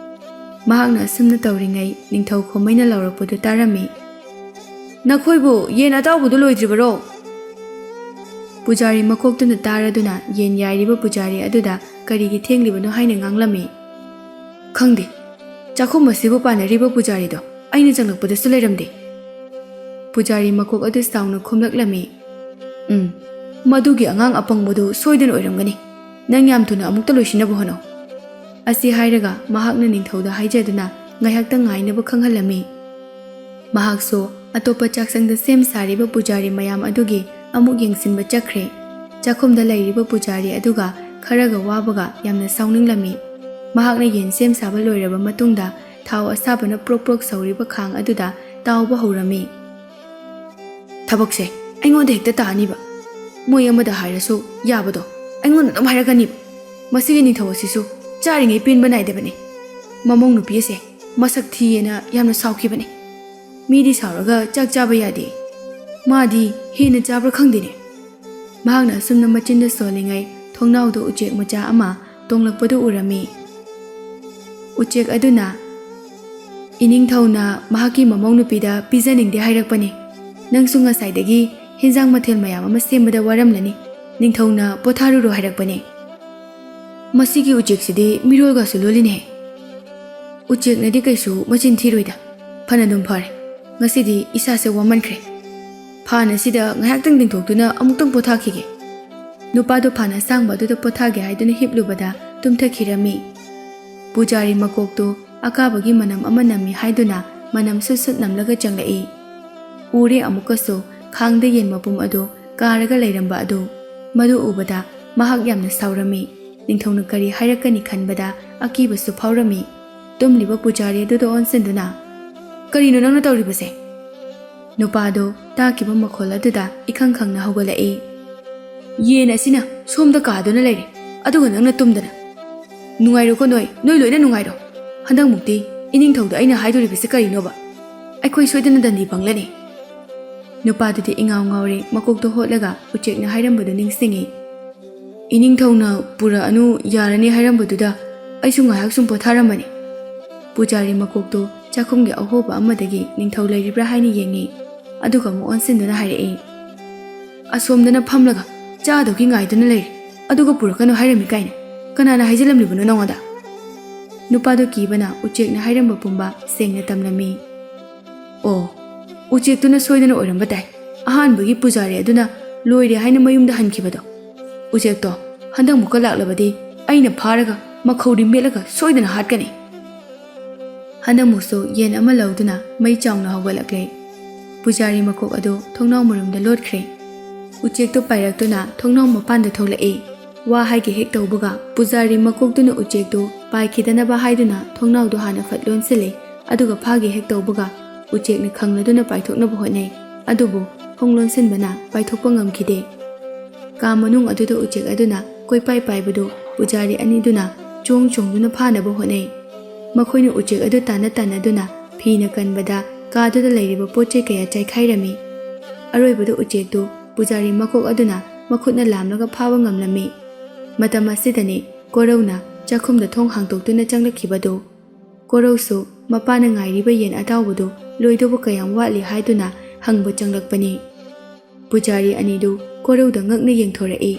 ꯃꯍꯥꯛꯅ ꯑꯁꯨꯝꯅ ꯇꯧꯔꯤꯉꯩ ꯅꯤꯡꯊꯧ ꯈꯣꯃꯩꯅ ꯂꯥꯎꯔꯛꯄꯗꯨ ꯇꯥꯔꯝꯃꯤ꯫ "ꯅꯈꯣꯏꯕꯨ ꯌꯦꯟ ꯑꯇꯥꯎꯕꯗꯨ ꯂꯣꯏꯗ꯭ꯔꯤꯕꯔꯣ?" ꯄꯨꯖꯥꯔꯤ ꯃꯀꯣꯛꯇꯨꯅ ꯇꯥꯔꯗꯨꯅ ꯌꯦꯟ ꯌꯥꯏꯔꯤꯕ ꯄꯨꯖꯥꯔꯤ ꯑꯗꯨꯗ ꯀꯔꯤꯒꯤ ꯊꯦꯡꯂꯤꯕꯅꯣ ꯍꯥꯏꯅ ꯉꯥꯡꯂꯝꯃꯤ꯫ "ꯈꯪꯗꯦ, ꯆꯥꯛꯈꯨꯝ ꯑꯁꯤꯕꯨ ꯄꯥꯟꯅꯔꯤꯕ ꯄꯨꯖꯥꯔꯤꯗꯣ ꯑꯩꯅ ꯆꯪꯂꯛꯄꯗꯁꯨ ꯂꯩꯔꯝꯗꯦ꯫" ꯄꯨꯖꯥꯔꯤ ꯃꯀꯣꯛ ꯑꯗꯨ ꯆꯥꯎꯅ ꯈꯨꯝꯂꯛꯂꯝꯃꯤ꯫ "ꯎꯝ, ꯃꯗꯨꯒꯤ ꯑꯉꯥꯡ ꯑꯄꯪꯕꯗꯨ ꯁꯣꯏꯗꯅ ꯑꯣꯏꯔꯝꯒꯅꯤ꯫ ꯅꯪ ꯌꯥꯝ ꯊꯨꯅ ꯑꯃꯨꯛꯇ ꯂꯣꯏꯁꯤꯟꯅꯕ ꯍꯣꯠꯅꯧ꯫" ꯑꯁꯤ ꯍꯥꯏꯔꯒ ꯃꯍꯥꯛꯅ ꯅꯤꯡꯊꯧꯗ ꯍꯥꯏꯖꯗꯨꯅ ꯉꯥꯏꯍꯥꯛꯇꯪ ꯉꯥꯏꯅꯕ ꯈꯪꯍꯜꯂꯝꯃꯤ꯫ ꯃꯍꯥꯛꯁꯨ ꯑꯇꯣꯞꯄ ꯆꯥꯛꯁꯪꯗ ꯁꯦꯝ ꯁꯥꯔꯤꯕ ꯄꯨꯖꯥꯔꯤ ꯃꯌꯥꯝ ꯑꯗꯨꯒꯤ ꯑꯃꯨꯛ ꯌꯦꯡꯁꯤꯟꯕ ꯆꯠꯈ꯭ꯔꯦ꯫ ꯆꯥꯛꯈꯨꯝꯗ ꯂꯩꯔꯤꯕ ꯄꯨꯖꯥꯔꯤ ꯑꯗꯨꯒ ꯈꯔꯒ ꯋꯥꯕꯒ ꯌꯥꯝꯅ ꯁꯥꯎꯅꯤꯡꯂꯝꯃꯤ꯫ ꯃꯍꯥꯛꯅ ꯌꯦꯟ ꯁꯦꯝ ꯁꯥꯕ ꯂꯣꯏꯔꯕ ꯃꯇꯨꯡꯗ ꯊꯥꯎ ꯑꯁꯥꯕꯅ ꯄ꯭ꯔꯣꯛ ꯄ꯭ꯔꯣꯛ ꯁꯧꯔꯤꯕ ꯈꯥꯡ ꯑꯗꯨꯗ ꯇꯥꯎꯕ ꯍꯧꯔꯝꯃꯤ꯫ "ꯊꯕꯛꯁꯦ ꯑꯩꯉꯣꯟꯗ ꯍꯦꯛꯇ ꯇꯥꯅꯤꯕ꯫ ꯃꯣꯏ ꯑꯃꯗ ꯍꯥꯏꯔꯁꯨ ꯌꯥꯕꯗꯣ ꯑꯩꯉꯣꯟꯗ ꯑꯗꯨꯝ ꯍꯥꯏꯔꯛꯀꯅꯤꯕ꯫ ꯃꯁꯤꯒꯤ ꯅꯤꯡꯊꯧ ꯑꯁꯤꯁꯨ ꯆꯥꯔꯤꯉꯩ ꯄꯦꯟꯕ ꯅꯥꯏꯗꯕꯅꯤ꯫ ꯃꯃꯧ ꯅꯨꯄꯤ ꯑꯁꯦ ꯃꯁꯛ ꯊꯤꯌꯦꯅ ꯌꯥꯝꯅ ꯁꯥꯎꯈꯤꯕꯅꯤ꯫ ꯃꯤꯗꯤ ꯁꯥꯎꯔꯒ ꯆꯥꯛ ꯆꯥꯕ ꯌꯥꯗꯦ꯫ ꯃꯥꯗꯤ ꯍꯦꯟꯅ ꯆꯥꯕ꯭ꯔꯥ ꯈꯪꯗꯦꯅꯦ꯫" ꯃꯍꯥꯛꯅ ꯑꯁꯨꯝꯅ ꯃꯆꯤꯟꯗ ꯁꯣꯜꯂꯤꯉꯩ ꯊꯣꯡꯅꯥꯎꯗ ꯎꯆꯦꯛ ꯃꯆꯥ ꯑꯃ ꯇꯣꯡꯂꯛꯄꯗꯨ ꯎꯔꯝꯃꯤ꯫ ꯎꯆꯦꯛ ꯑꯗꯨꯅ, "ꯏꯅꯤꯡꯊꯧꯅ ꯃꯍꯥꯛꯀꯤ ꯃꯃꯧ ꯅꯨꯄꯤꯗ ꯄꯤꯖꯅꯤꯡꯗꯦ ꯍꯥꯏꯔꯛꯄꯅꯤ꯫ ꯅꯪꯁꯨ ꯉꯁꯥꯏꯗꯒꯤ ꯍꯦꯟꯖꯥꯡ ꯃꯊꯦꯜ ꯃꯌꯥꯝ ꯑꯃ ꯁꯦꯝꯕꯗ ꯋꯥꯔꯝꯂꯅꯤ꯫ ꯅꯤꯡꯊꯧꯅ ꯄꯣꯊꯥꯔꯨꯔꯣ ꯍꯥꯏꯔꯛꯄꯅꯤ꯫" "ꯃꯁꯤꯒꯤ ꯎꯆꯦꯛꯁꯤꯗꯤ ꯃꯤꯔꯣꯜꯒꯁꯨ ꯂꯣꯜꯂꯤꯅꯦꯍꯦ꯫" "ꯎꯆꯦꯛꯅꯗꯤ ꯀꯩꯁꯨ ꯃꯆꯤꯟ ꯊꯤꯔꯣꯏꯗ꯫ ꯐꯅꯗꯨꯝ ꯐꯔꯦ꯫ ꯉꯁꯤꯗꯤ ꯏꯁꯥꯁꯦ ꯋꯥꯃꯟꯈ꯭ꯔꯦ꯫ ꯐꯥꯟ ꯑꯁꯤꯗ ꯉꯥꯏꯍꯥꯛꯇꯪ ꯇꯤꯡꯊꯣꯛꯇꯨꯅ ꯑꯃꯨꯛꯇꯪ ꯄꯣꯊꯥꯈꯤꯒꯦ꯫" ꯅꯨꯄꯥꯗꯨ ꯐꯥꯟ ꯑꯁꯥꯡꯕ ꯑꯗꯨꯗ ꯄꯣꯊꯥꯒꯦ ꯍꯥꯏꯗꯨꯅ ꯍꯤꯞꯂꯨꯕꯗ ꯇꯨꯝꯊꯈꯤꯔꯝꯃꯤ꯫ ꯄꯨꯖꯥꯔꯤ ꯃꯀꯣꯛꯇꯨ ꯑꯀꯥꯕꯒꯤ ꯃꯅꯝ ꯑꯃ ꯅꯝꯃꯤ ꯍꯥꯏꯗꯨꯅ ꯃꯅꯝ ꯁꯨꯠ ꯁꯨꯠ ꯅꯝꯂꯒ ꯆꯪꯂꯛꯏ꯫ ꯎꯔꯦ ꯑꯃꯨꯛꯀꯁꯨ ꯈꯥꯡꯗ ꯌꯦꯟ ꯃꯄꯨꯝ ꯑꯗꯨ ꯀꯥꯔꯒ ꯂꯩꯔꯝꯕ ꯑꯗꯨ꯫ ꯃꯗꯨ ꯎꯕꯗ ꯃꯍꯥꯛ ꯌꯥꯝꯅ ꯁꯥꯎꯔꯝꯃꯤ꯫ ꯅꯤꯡꯊꯧꯅ ꯀꯔꯤ ꯍꯥꯏꯔꯛꯀꯅꯤ ꯈꯟꯕꯗ ꯑꯀꯤꯕꯁꯨ ꯐꯥꯎꯔꯝꯃꯤ꯫ ꯇꯨꯝꯂꯤꯕ ꯄꯨꯖꯥꯔꯤ ꯑꯗꯨꯗ ꯑꯣꯟꯁꯤꯟꯗꯨꯅ, "ꯀꯔꯤꯅꯣ ꯅꯪꯅ ꯇꯧꯔꯤꯕꯁꯦ?" ꯅꯨꯄꯥꯗꯨ ꯇꯥꯈꯤꯕ ꯃꯈꯣꯜ ꯑꯗꯨꯗ ꯏꯈꯪ ꯈꯪꯅ ꯍꯧꯒꯠꯂꯛꯏ꯫ "ꯌꯦꯟ ꯑꯁꯤꯅ ꯁꯣꯝꯗ ꯀꯥꯗꯨꯅ ꯂꯩꯔꯦ, ꯑꯗꯨꯒ ꯅꯪꯅ ꯇꯨꯝꯗꯅ꯫ ꯅꯨꯡꯉꯥꯏꯔꯣꯀꯣ ꯅꯣꯏ, ꯅꯣꯏ ꯂꯣꯏꯅ ꯅꯨꯡꯉꯥꯏꯔꯣ꯫ ꯍꯟꯗꯛꯃꯨꯛꯇꯤ ꯏꯅꯤꯡꯊꯧꯗ ꯑꯩꯅ ꯍꯥꯏꯗꯣꯔꯤꯕꯁꯦ ꯀꯔꯤꯅꯣꯕ? ꯑꯩꯈꯣꯏ ꯁꯣꯏꯗꯅ ꯗꯟꯗꯤ ꯐꯪꯂꯅꯤ꯫" ꯅꯨꯄꯥꯗꯨꯗꯤ ꯏꯉꯥꯎ ꯉꯥꯎꯔꯦ, ꯃꯀꯣꯛꯇꯣ ꯍꯣꯠꯂꯒ ꯎꯆꯦꯛꯅ ꯍꯥꯏꯔꯝꯕꯗꯨ ꯅꯤꯡꯁꯤꯡꯉꯤ꯫ "ꯏꯅꯤꯡꯊꯧꯅ ꯄꯨꯔꯛꯑꯅꯨ, ꯌꯥꯔꯅꯤ ꯍꯥꯏꯔꯝꯕꯗꯨꯗ ꯑꯩꯁꯨ ꯉꯥꯏꯍꯥꯛ ꯁꯨꯝ ꯄꯣꯊꯥꯔꯝꯕꯅꯤ꯫" ꯄꯨꯖꯥꯔꯤ ꯃꯀꯣꯛꯇꯣ ꯆꯥꯛꯈꯨꯝꯒꯤ ꯑꯍꯣꯕ ꯑꯃꯗꯒꯤ ꯅꯤꯡꯊꯧ ꯂꯩꯔꯤꯕ꯭ꯔꯥ ꯍꯥꯏꯅ ꯌꯦꯡꯉꯤ꯫ ꯑꯗꯨꯒ ꯑꯃꯨꯛ ꯑꯣꯟꯁꯤꯟꯗꯨꯅ ꯍꯥꯏꯔꯛꯏ, "ꯑꯁꯣꯝꯗꯅ ꯐꯝꯂꯒ ꯆꯥꯗꯧꯒꯤ ꯉꯥꯏꯗꯨꯅ ꯂꯩꯔꯦ, ꯑꯗꯨꯒ ꯄꯨꯔꯛꯀꯅꯨ ꯍꯥꯏꯔꯝꯃꯤ ꯀꯥꯏꯅ ꯀꯅꯥꯅ ꯍꯥꯏꯖꯤꯜꯂꯝꯂꯤꯕꯅꯣ ꯅꯉꯣꯟꯗ?" ꯅꯨꯄꯥꯗꯣ ꯀꯤꯕꯅ ꯎꯆꯦꯛꯅ ꯍꯥꯏꯔꯝꯕ ꯄꯨꯝꯕ ꯁꯦꯡꯅ ꯇꯝꯂꯝꯃꯤ꯫ "ꯑꯣ, ꯎꯆꯦꯛꯇꯨꯅ ꯁꯣꯏꯗꯅ ꯑꯣꯏꯔꯝꯕ ꯇꯥꯏ꯫ ꯑꯍꯥꯟꯕꯒꯤ ꯄꯨꯖꯥꯔꯤ ꯑꯗꯨꯅ ꯂꯣꯏꯔꯦ ꯍꯥꯏꯅ ꯃꯌꯨꯝꯗ ꯍꯟꯈꯤꯕꯗꯣ꯫ ꯎꯆꯦꯛꯇꯣ ꯍꯟꯗꯛꯃꯨꯛꯀ ꯂꯥꯛꯂꯕꯗꯤ ꯑꯩꯅ ꯐꯥꯔꯒ ꯃꯈꯧꯔꯤ ꯃꯦꯠꯂꯒ ꯁꯣꯏꯗꯅ ꯍꯥꯠꯀꯅꯤ꯫" ꯍꯟꯗꯛꯃꯨꯛꯁꯨ ꯌꯦꯟ ꯑꯃ ꯂꯧꯗꯨꯅ ꯃꯩ ꯆꯥꯎꯅ ꯍꯧꯒꯠꯂꯛꯂꯦ꯫ ꯄꯨꯖꯥꯔꯤ ꯃꯀꯣꯛ ꯑꯗꯨ ꯊꯣꯡꯅꯥꯎ ꯃꯔꯨꯝꯗ ꯂꯣꯠꯈ꯭ꯔꯦ꯫ ꯎꯆꯦꯛꯇꯨ ꯄꯥꯏꯔꯛꯇꯨꯅ ꯊꯣꯡꯅꯥꯎ ꯃꯄꯥꯟꯗ ꯊꯣꯛꯂꯛꯏ꯫ ꯋꯥ ꯍꯥꯏꯒꯦ ꯍꯦꯛ ꯇꯧꯕꯒ ꯄꯨꯖꯥꯔꯤ ꯃꯀꯣꯛꯇꯨꯅ ꯎꯆꯦꯛꯇꯨ ꯄꯥꯏꯈꯤꯗꯅꯕ ꯍꯥꯏꯗꯨꯅ ꯊꯣꯡꯅꯥꯎꯗꯨ ꯍꯥꯟꯅ ꯐꯠ ꯂꯣꯟꯁꯤꯜꯂꯤ꯫ ꯑꯗꯨꯒ ꯐꯥꯒꯦ ꯍꯦꯛ ꯇꯧꯕꯒ ꯎꯆꯦꯛꯅ ꯈꯪꯂꯗꯨꯅ ꯄꯥꯏꯊꯣꯛꯅꯕ ꯍꯣꯠꯅꯩ꯫ ꯑꯗꯨꯕꯨ ꯊꯣꯡ ꯂꯣꯟꯁꯤꯟꯕꯅ ꯄꯥꯏꯊꯣꯛꯄ ꯉꯝꯈꯤꯗꯦ꯫ ꯀꯥ ꯃꯅꯨꯡ ꯑꯗꯨꯗ ꯎꯆꯦꯛ ꯑꯗꯨꯅ ꯀꯣꯏꯄꯥꯏ ꯄꯥꯏꯕꯗꯨ ꯄꯨꯖꯥꯔꯤ ꯑꯅꯤꯗꯨꯅ ꯆꯣꯡ ꯆꯣꯡꯗꯨꯅ ꯐꯥꯅꯕ ꯍꯣꯠꯅꯩ꯫ ꯃꯈꯣꯏꯅ ꯎꯆꯦꯛ ꯑꯗꯨ ꯇꯥꯟꯅ ꯇꯥꯟꯅꯗꯨꯅ ꯐꯤꯅ ꯀꯟꯕꯗ ꯀꯥꯗꯨꯗ ꯂꯩꯔꯤꯕ ꯄꯣꯠ ꯆꯩ ꯀꯌꯥ ꯆꯥꯏꯈꯥꯏꯔꯝꯃꯤ꯫ ꯑꯔꯣꯏꯕꯗ ꯎꯆꯦꯛꯇꯨ ꯄꯨꯖꯥꯔꯤ ꯃꯀꯣꯛ ꯑꯗꯨꯅ ꯃꯈꯨꯠꯅ ꯂꯥꯝꯂꯒ ꯐꯥꯕ ꯉꯝꯂꯝꯃꯤ꯫ ꯃꯇꯝ ꯑꯁꯤꯗꯅꯤ ꯀꯣꯔꯧꯅ ꯆꯥꯛꯈꯨꯝꯗ ꯊꯣꯡ ꯍꯥꯡꯗꯣꯛꯇꯨꯅ ꯆꯪꯂꯛꯈꯤꯕꯗꯨ꯫ ꯀꯣꯔꯧꯁꯨ ꯃꯄꯥꯅ ꯉꯥꯏꯔꯤꯕ ꯌꯦꯟ ꯑꯇꯥꯎꯕꯗꯨ ꯂꯣꯏꯗꯧꯕ ꯀꯌꯥꯝ ꯋꯥꯠꯂꯤ ꯍꯥꯏꯗꯨꯅ ꯍꯪꯕ ꯆꯪꯂꯛꯄꯅꯤ꯫ ꯄꯨꯖꯥꯔꯤ ꯑꯅꯤꯗꯨ ꯀꯣꯔꯧꯗ ꯉꯛꯅ ꯌꯦꯡꯊꯣꯔꯛꯏ꯫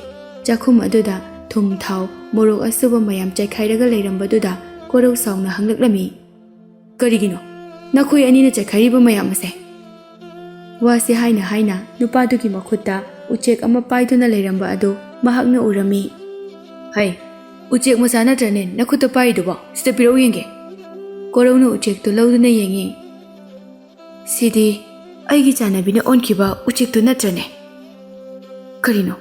ꯆꯥꯛꯈꯨꯝ ꯑꯗꯨꯗ ꯊꯨꯝ, ꯊꯥꯎ, ꯃꯣꯔꯣꯛ ꯑꯁꯨꯕ ꯃꯌꯥꯝ ꯆꯥꯏꯈꯥꯏꯔꯒ ꯂꯩꯔꯝꯕꯗꯨꯗ ꯀꯣꯔꯧ ꯁꯥꯎꯅ ꯍꯪꯂꯛꯂꯝꯃꯤ, "ꯀꯔꯤꯒꯤꯅꯣ ꯅꯈꯣꯏ ꯑꯅꯤꯅ ꯆꯥꯏꯈꯥꯏꯔꯤꯕ ꯃꯌꯥꯝ ꯑꯁꯦ?" ꯋꯥꯁꯤ ꯍꯥꯏꯅ ꯍꯥꯏꯅ ꯅꯨꯄꯥꯗꯨꯒꯤ ꯃꯈꯨꯠꯇ ꯎꯆꯦꯛ ꯑꯃ ꯄꯥꯏꯗꯨꯅ ꯂꯩꯔꯝꯕ ꯑꯗꯨ ꯃꯍꯥꯛꯅ ꯎꯔꯝꯃꯤ꯫ "ꯍꯩ, ꯎꯆꯦꯛ ꯃꯆꯥ ꯅꯠꯇ꯭ꯔꯅꯦ ꯅꯈꯨꯠꯇ ꯄꯥꯏꯔꯤꯗꯨꯕꯣ? ꯁꯤꯗ ꯄꯤꯔꯛꯎ ꯌꯦꯡꯒꯦ꯫" ꯀꯣꯔꯧꯅ ꯎꯆꯦꯛꯇꯨ ꯂꯧꯗꯨꯅ ꯌꯦꯡꯉꯤ꯫ "ꯁꯤꯗꯤ ꯑꯩꯒꯤ ꯆꯥꯟꯅꯕꯤꯅ ꯑꯣꯟꯈꯤꯕ ꯎꯆꯦꯛꯇꯨ ꯅꯠꯇ꯭ꯔꯅꯦ? ꯀꯔꯤꯅꯣ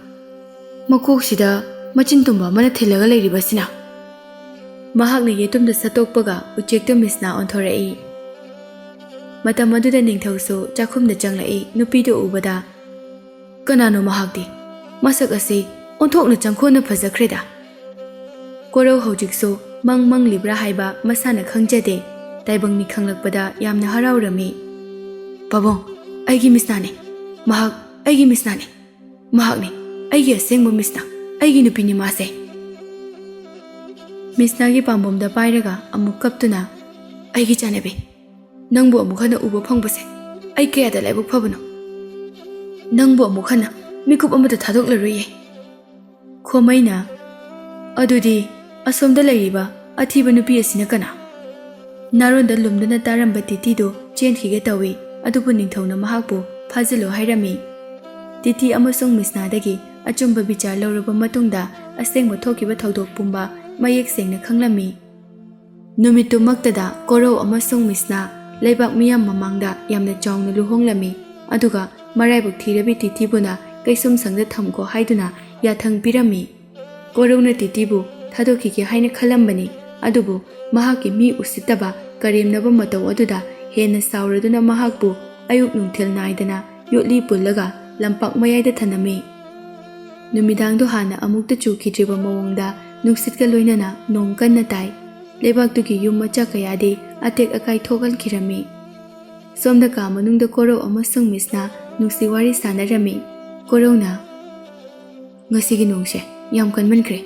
ꯃꯀꯣꯛꯁꯤꯗ ꯃꯆꯤꯟ ꯇꯨꯝꯕ ꯑꯃꯅ ꯊꯤꯜꯂꯒ ꯂꯩꯔꯤꯕꯁꯤꯅ?" ꯃꯍꯥꯛꯅ ꯌꯦꯇꯨꯝꯗ ꯁꯠꯇꯣꯛꯄꯒ ꯎꯆꯦꯛꯇꯨ ꯃꯤꯁꯅꯥ ꯑꯣꯟꯊꯣꯔꯛꯏ꯫ ꯃꯇꯝ ꯑꯗꯨꯗ ꯅꯤꯡꯊꯧꯁꯨ ꯆꯥꯛꯈꯨꯝꯗ ꯆꯪꯂꯛꯏ꯫ ꯅꯨꯄꯤꯗꯨ ꯎꯕꯗ, "ꯀꯅꯥꯅꯣ ꯃꯍꯥꯛꯇꯤ? ꯃꯁꯛ ꯑꯁꯤ ꯑꯣꯟꯊꯣꯛꯅ ꯆꯪꯈꯣꯟꯅ ꯐꯖꯈ꯭ꯔꯦꯗ!" ꯀꯣꯔꯧ ꯍꯧꯖꯤꯛꯁꯨ ꯃꯪ ꯃꯪꯂꯤꯕ꯭ꯔꯥ ꯍꯥꯏꯕ ꯃꯁꯥꯅ ꯈꯪꯖꯗꯦ꯫ ꯇꯥꯏꯕꯪ ꯃꯤꯠ ꯈꯪꯂꯛꯄꯗ ꯌꯥꯝꯅ ꯍꯔꯥꯎꯔꯝꯃꯤ꯫ "ꯄꯥꯕꯨꯡ, ꯑꯩꯒꯤ ꯃꯤꯁꯅꯥꯅꯤ꯫ ꯃꯍꯥꯛ ꯑꯩꯒꯤ ꯃꯤꯁꯅꯥꯅꯤ꯫ ꯃꯍꯥꯛꯅꯤ ꯑꯩꯒꯤ ꯑꯁꯦꯡꯕ ꯃꯤꯁꯅꯥ꯫ ꯑꯩꯒꯤ ꯅꯨꯄꯤꯅꯤ ꯃꯥꯁꯦ꯫" ꯃꯤꯁꯅꯥꯒꯤ ꯄꯥꯝꯕꯣꯝꯗ ꯄꯥꯏꯔꯒ ꯑꯃꯨꯛ ꯀꯞꯇꯨꯅ, "ꯑꯩꯒꯤ ꯆꯥꯟꯅꯕꯤ, ꯅꯪꯕꯨ ꯑꯃꯨꯛ ꯍꯟꯅ ꯎꯕ ꯐꯪꯕꯁꯦ ꯑꯩ ꯀꯌꯥꯗ ꯂꯥꯏꯕꯛ ꯐꯕꯅꯣ! ꯅꯪꯕꯨ ꯑꯃꯨꯛ ꯍꯟꯅ ꯃꯤꯀꯨꯞ ꯑꯃꯗ ꯊꯥꯗꯣꯛꯂꯔꯣꯏꯌꯦ꯫" ꯈꯣꯃꯩꯅ, "ꯑꯗꯨꯗꯤ ꯑꯁꯣꯝꯗ ꯂꯩꯔꯤꯕ ꯑꯊꯤꯕ ꯅꯨꯄꯤ ꯑꯁꯤꯅ ꯀꯅꯥ?" ꯅꯥꯔꯣꯟꯗ ꯂꯨꯝꯗꯨꯅ ꯇꯥꯔꯝꯕ ꯇꯤꯇꯤꯗꯨ ꯆꯦꯟꯈꯤꯒꯦ ꯇꯧꯏ꯫ ꯑꯗꯨꯕꯨ ꯅꯤꯡꯊꯧꯅ ꯃꯍꯥꯛꯄꯨ ꯐꯥꯖꯤꯜꯂꯨ ꯍꯥꯏꯔꯝꯃꯤ꯫ ꯇꯤꯇꯤ ꯑꯃꯁꯨꯡ ꯃꯤꯁꯅꯥꯗꯒꯤ ꯑꯆꯨꯝꯕ ꯕꯤꯆꯥꯔ ꯂꯧꯔꯕ ꯃꯇꯨꯡꯗ ꯑꯁꯦꯡꯕ ꯊꯣꯛꯈꯤꯕ ꯊꯧꯗꯣꯛ ꯄꯨꯝꯕ ꯃꯌꯦꯛ ꯁꯦꯡꯅ ꯈꯪꯂꯝꯃꯤ꯫ ꯅꯨꯃꯤꯠꯇꯨꯃꯛꯇꯗ ꯀꯣꯔꯧ ꯑꯃꯁꯨꯡ ꯃꯤꯁꯅꯥ ꯂꯩꯕꯥꯛ ꯃꯤꯌꯥꯝ ꯃꯃꯥꯡꯗ ꯌꯥꯝꯅ ꯆꯥꯎꯅ ꯂꯨꯍꯣꯡꯂꯝꯃꯤ꯫ ꯑꯗꯨꯒ ꯃꯔꯥꯏꯕꯛ ꯊꯤꯔꯕꯤ ꯇꯤꯇꯤꯕꯨꯅ ꯀꯩꯁꯨꯝꯁꯪꯗ ꯊꯝꯈꯣ ꯍꯥꯏꯗꯨꯅ ꯌꯥꯊꯪ ꯄꯤꯔꯝꯃꯤ꯫ ꯀꯣꯔꯧꯅ ꯇꯤꯇꯤꯕꯨ ꯊꯥꯗꯣꯛꯈꯤꯒꯦ ꯍꯥꯏꯅ ꯈꯜꯂꯝꯕꯅꯤ, ꯑꯗꯨꯕꯨ ꯃꯍꯥꯛꯀꯤ ꯃꯤ ꯎꯁꯤꯠꯇꯕ ꯀꯔꯦꯝꯅꯕ ꯃꯇꯧ ꯑꯗꯨꯗ ꯍꯦꯟꯅ ꯁꯥꯎꯔꯗꯨꯅ ꯃꯍꯥꯛꯄꯨ ꯑꯌꯨꯛ ꯅꯨꯡꯊꯤꯜ ꯅꯥꯏꯗꯅ ꯌꯣꯠꯂꯤ ꯄꯨꯜꯂꯒ ꯂꯝꯄꯥꯛ ꯃꯌꯥꯏꯗ ꯊꯅꯝꯃꯤ꯫ ꯅꯨꯃꯤꯗꯥꯡꯗꯣ ꯍꯥꯟꯅ ꯑꯃꯨꯛꯇ ꯆꯨꯈꯤꯗ꯭ꯔꯤꯕ ꯃꯑꯣꯡꯗ ꯅꯨꯡꯁꯤꯠꯀ ꯂꯣꯏꯅꯅ ꯅꯣꯡ ꯀꯟꯅ ꯇꯥꯏ꯫ ꯂꯩꯕꯥꯛꯇꯨꯒꯤ ꯌꯨꯝ ꯃꯆꯥ ꯀꯌꯥꯗꯤ ꯑꯇꯦꯛ ꯑꯀꯥꯏ ꯊꯣꯛꯍꯟꯈꯤꯔꯝꯃꯤ꯫ ꯁꯣꯝꯗ ꯀꯥ ꯃꯅꯨꯡꯗ ꯀꯣꯔꯧ ꯑꯃꯁꯨꯡ ꯃꯤꯁꯅ ꯅꯨꯡꯁꯤ ꯋꯥꯔꯤ ꯁꯥꯟꯅꯔꯝꯃꯤ꯫ ꯀꯣꯔꯧꯅ, "ꯉꯁꯤꯒꯤ ꯅꯣꯡꯁꯦ ꯌꯥꯝ ꯀꯟꯃꯟꯈ꯭ꯔꯦ꯫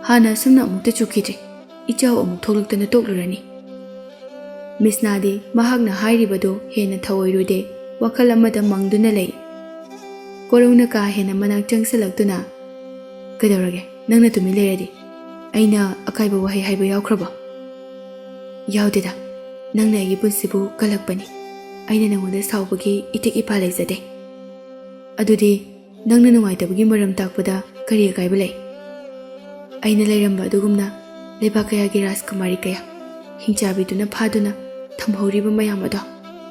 ꯍꯥꯟꯅ ꯑꯁꯨꯝꯅ ꯑꯃꯨꯛꯇ ꯆꯨꯈꯤꯗ꯭ꯔꯤ꯫ ꯏꯆꯥꯎ ꯑꯃꯨꯛ ꯊꯣꯛꯂꯛꯇꯅ ꯇꯣꯛꯂꯨꯔꯅꯤ꯫" ꯃꯤꯁꯅꯥꯗꯤ ꯃꯍꯥꯛꯅ ꯍꯥꯏꯔꯤꯕꯗꯨ ꯍꯦꯟꯅ ꯊꯧꯑꯣꯏꯔꯨꯗꯦ, ꯋꯥꯈꯜ ꯑꯃꯗ ꯃꯪꯗꯨꯅ ꯂꯩ꯫ ꯀꯣꯔꯧꯅ ꯀꯥ ꯍꯦꯟꯅ ꯃꯅꯥꯛ ꯆꯪꯁꯤꯜꯂꯛꯇꯨꯅ, "ꯀꯩꯗꯧꯔꯒꯦ? ꯅꯪꯅ ꯇꯨꯃꯤꯟ ꯂꯩꯔꯗꯤ? ꯑꯩꯅ ꯑꯀꯥꯏꯕ ꯋꯥꯍꯩ ꯍꯥꯏꯕ ꯌꯥꯎꯈ꯭ꯔꯕꯣ?" "ꯌꯥꯎꯗꯦꯗ꯫ ꯅꯪꯅ ꯑꯩꯒꯤ ꯄꯨꯟꯁꯤꯕꯨ ꯀꯜꯂꯛꯄꯅꯤ꯫ ꯑꯩꯅ ꯅꯉꯣꯟꯗ ꯁꯥꯎꯕꯒꯤ ꯏꯇꯤꯛ ꯏꯄꯥ ꯂꯩꯖꯗꯦ꯫" "ꯑꯗꯨꯗꯤ ꯅꯪꯅ ꯅꯨꯡꯉꯥꯏꯇꯕꯒꯤ ꯃꯔꯝ ꯇꯥꯛꯄꯗ ꯀꯔꯤ ꯑꯀꯥꯏꯕ ꯂꯩ? ꯑꯩꯅ ꯂꯩꯔꯝꯕ ꯑꯗꯨꯒꯨꯝꯅ ꯂꯩꯕꯥꯛ ꯀꯌꯥꯒꯤ ꯔꯥꯖꯀꯨꯃꯥꯔꯤ ꯀꯌꯥ ꯍꯤꯡꯆꯥꯕꯤꯗꯨꯅ ꯐꯥꯗꯨꯅ ꯊꯝꯍꯧꯔꯤꯕ ꯃꯌꯥꯝ ꯑꯗꯣ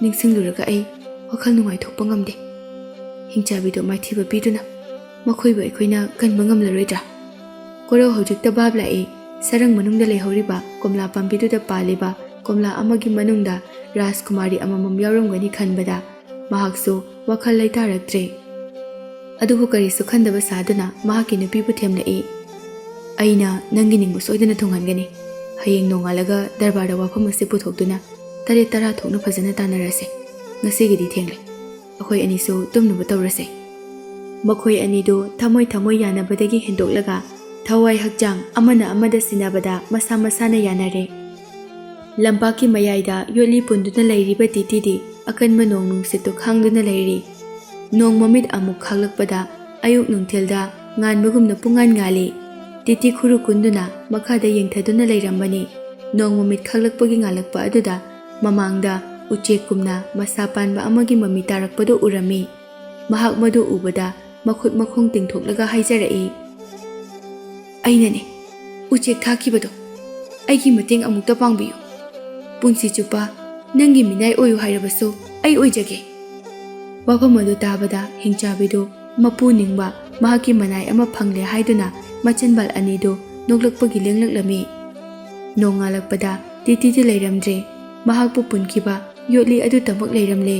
ꯅꯤꯡꯁꯤꯡꯂꯨꯔꯒ ꯑꯩ ꯋꯥꯈꯜ ꯅꯨꯡꯉꯥꯏꯊꯣꯛꯄ ꯉꯝꯗꯦ꯫ ꯍꯤꯡꯆꯥꯕꯤꯗꯨ ꯃꯥꯏꯊꯤꯕ ꯄꯤꯗꯨꯅ ꯃꯈꯣꯏꯕꯨ ꯑꯩꯈꯣꯏꯅ ꯀꯟꯕ ꯉꯝꯂꯔꯣꯏꯗ꯭ꯔꯥ?" ꯀꯣꯔꯧ ꯍꯧꯖꯤꯛꯇ ꯚꯥꯞ ꯂꯥꯛꯏ꯫ ꯁꯔꯪ ꯃꯅꯨꯡꯗ ꯂꯩꯍꯧꯔꯤꯕ ꯀꯣꯝꯂꯥ ꯄꯥꯝꯕꯤꯗꯨꯗ ꯄꯥꯜꯂꯤꯕ ꯀꯣꯝꯂꯥ ꯑꯃꯒꯤ ꯃꯅꯨꯡꯗ ꯔꯥꯖꯀꯨꯃꯥꯔꯤ ꯑꯃꯃꯝ ꯌꯥꯎꯔꯝꯒꯅꯤ ꯈꯟꯕꯗ ꯃꯍꯥꯛꯁꯨ ꯋꯥꯈꯜ ꯂꯩꯇꯥꯔꯛꯇ꯭ꯔꯦ꯫ ꯑꯗꯨꯕꯨ ꯀꯔꯤꯁꯨ ꯈꯟꯗꯕ ꯁꯥꯗꯨꯅ ꯃꯍꯥꯛꯀꯤ ꯅꯨꯄꯤꯕꯨ ꯊꯦꯝꯂꯛꯏ꯫ "ꯑꯩꯅ ꯅꯪꯒꯤ ꯅꯤꯡꯕ ꯁꯣꯏꯗꯅ ꯊꯨꯡꯍꯟꯒꯅꯤ꯫ ꯍꯌꯦꯡ ꯅꯣꯡꯉꯥꯜꯂꯒ ꯗꯔꯕꯥꯔꯗ ꯋꯥꯐꯝ ꯑꯁꯤ ꯄꯨꯊꯣꯛꯇꯨꯅ ꯇꯔꯦꯠ ꯇꯔꯥ ꯊꯣꯛꯅ ꯐꯖꯅ ꯇꯥꯟꯅꯔꯁꯦ꯫ ꯉꯁꯤꯒꯤꯗꯤ ꯊꯦꯡꯂꯦ꯫ ꯑꯩꯈꯣꯏ ꯑꯅꯤꯁꯨ ꯇꯨꯝꯅꯕ ꯇꯧꯔꯁꯦ꯫" ꯃꯈꯣꯏ ꯑꯅꯤꯗꯨ ꯊꯃꯣꯏ ꯊꯃꯣꯏ ꯌꯥꯅꯕꯗꯒꯤ ꯍꯦꯟꯗꯣꯛꯂꯒ ꯊꯋꯥꯏ ꯍꯛꯆꯥꯡ ꯑꯃꯅ ꯑꯃꯗ ꯁꯤꯟꯅꯕꯗ ꯃꯁꯥ ꯃꯁꯥꯅ ꯌꯥꯅꯔꯦ꯫ ꯂꯝꯄꯥꯛꯀꯤ ꯃꯌꯥꯏꯗ ꯌꯣꯠꯂꯤ ꯄꯨꯟꯗꯨꯅ ꯂꯩꯔꯤꯕ ꯇꯤꯇꯤꯗꯤ ꯑꯀꯟꯕ ꯅꯣꯡ ꯅꯨꯡꯁꯤꯠꯇꯨ ꯈꯥꯡꯗꯨꯅ ꯂꯩꯔꯤ꯫ ꯅꯣꯡ ꯃꯃꯤꯠ ꯑꯃꯨꯛ ꯈꯥꯛꯂꯛꯄꯗ ꯑꯌꯨꯛ ꯅꯨꯡꯊꯤꯜꯗ ꯉꯥꯟꯕꯒꯨꯝꯅ ꯄꯨꯡꯉꯥꯟ ꯉꯥꯜꯂꯤ꯫ ꯇꯤꯇꯤ ꯈꯨꯔꯨ ꯀꯨꯟꯗꯨꯅ ꯃꯈꯥꯗ ꯌꯦꯡꯊꯗꯨꯅ ꯂꯩꯔꯝꯕꯅꯤ꯫ ꯅꯣꯡ ꯃꯃꯤꯠ ꯈꯥꯛꯂꯛꯄꯒꯤ ꯉꯥꯜꯂꯛꯄ ꯑꯗꯨꯗ ꯃꯃꯥꯡꯗ ꯎꯆꯦꯛꯀꯨꯝꯅ ꯃꯁꯥ ꯄꯥꯟꯕ ꯑꯃꯒꯤ ꯃꯃꯤ ꯇꯥꯔꯛꯄꯗꯨ ꯎꯔꯝꯃꯤ꯫ ꯃꯍꯥꯛ ꯃꯗꯨ ꯎꯕꯗ ꯃꯈꯨꯠ ꯃꯈꯣꯡ ꯇꯤꯡꯊꯣꯛꯂꯒ ꯍꯥꯏꯖꯔꯛꯏ, "ꯑꯩꯅꯅꯦ ꯎꯆꯦꯛ ꯊꯥꯈꯤꯕꯗꯣ꯫ ꯑꯩꯒꯤ ꯃꯇꯦꯡ ꯑꯃꯨꯛꯇ ꯄꯥꯡꯕꯤꯌꯨ꯫ ꯄꯨꯟꯁꯤ ꯆꯨꯞꯄ ꯅꯪꯒꯤ ꯃꯤꯅꯥꯏ ꯑꯣꯏꯌꯨ ꯍꯥꯏꯔꯕꯁꯨ ꯑꯩ ꯑꯣꯏꯖꯒꯦ꯫" ꯋꯥꯐꯝ ꯑꯗꯨ ꯇꯥꯕꯗ ꯍꯤꯡꯆꯥꯕꯤꯗꯨ ꯃꯄꯨ ꯅꯤꯡꯕ ꯃꯍꯥꯛꯀꯤ ꯃꯅꯥꯏ ꯑꯃ ꯐꯪꯂꯦ ꯍꯥꯏꯗꯨꯅ ꯃꯆꯤꯟꯕꯥꯜ ꯑꯅꯤꯗꯨ ꯅꯣꯛꯂꯛꯄꯒꯤ ꯂꯦꯡꯂꯛꯂꯝꯃꯤ꯫ ꯅꯣꯡꯉꯥꯜꯂꯛꯄꯗ ꯇꯤꯇꯤꯗꯤ ꯂꯩꯔꯝꯗ꯭ꯔꯦ꯫ ꯃꯍꯥꯛꯄꯨ ꯄꯨꯟꯈꯤꯕ ꯌꯣꯠꯂꯤ ꯑꯗꯨꯇꯃꯛ ꯂꯩꯔꯝꯂꯦ꯫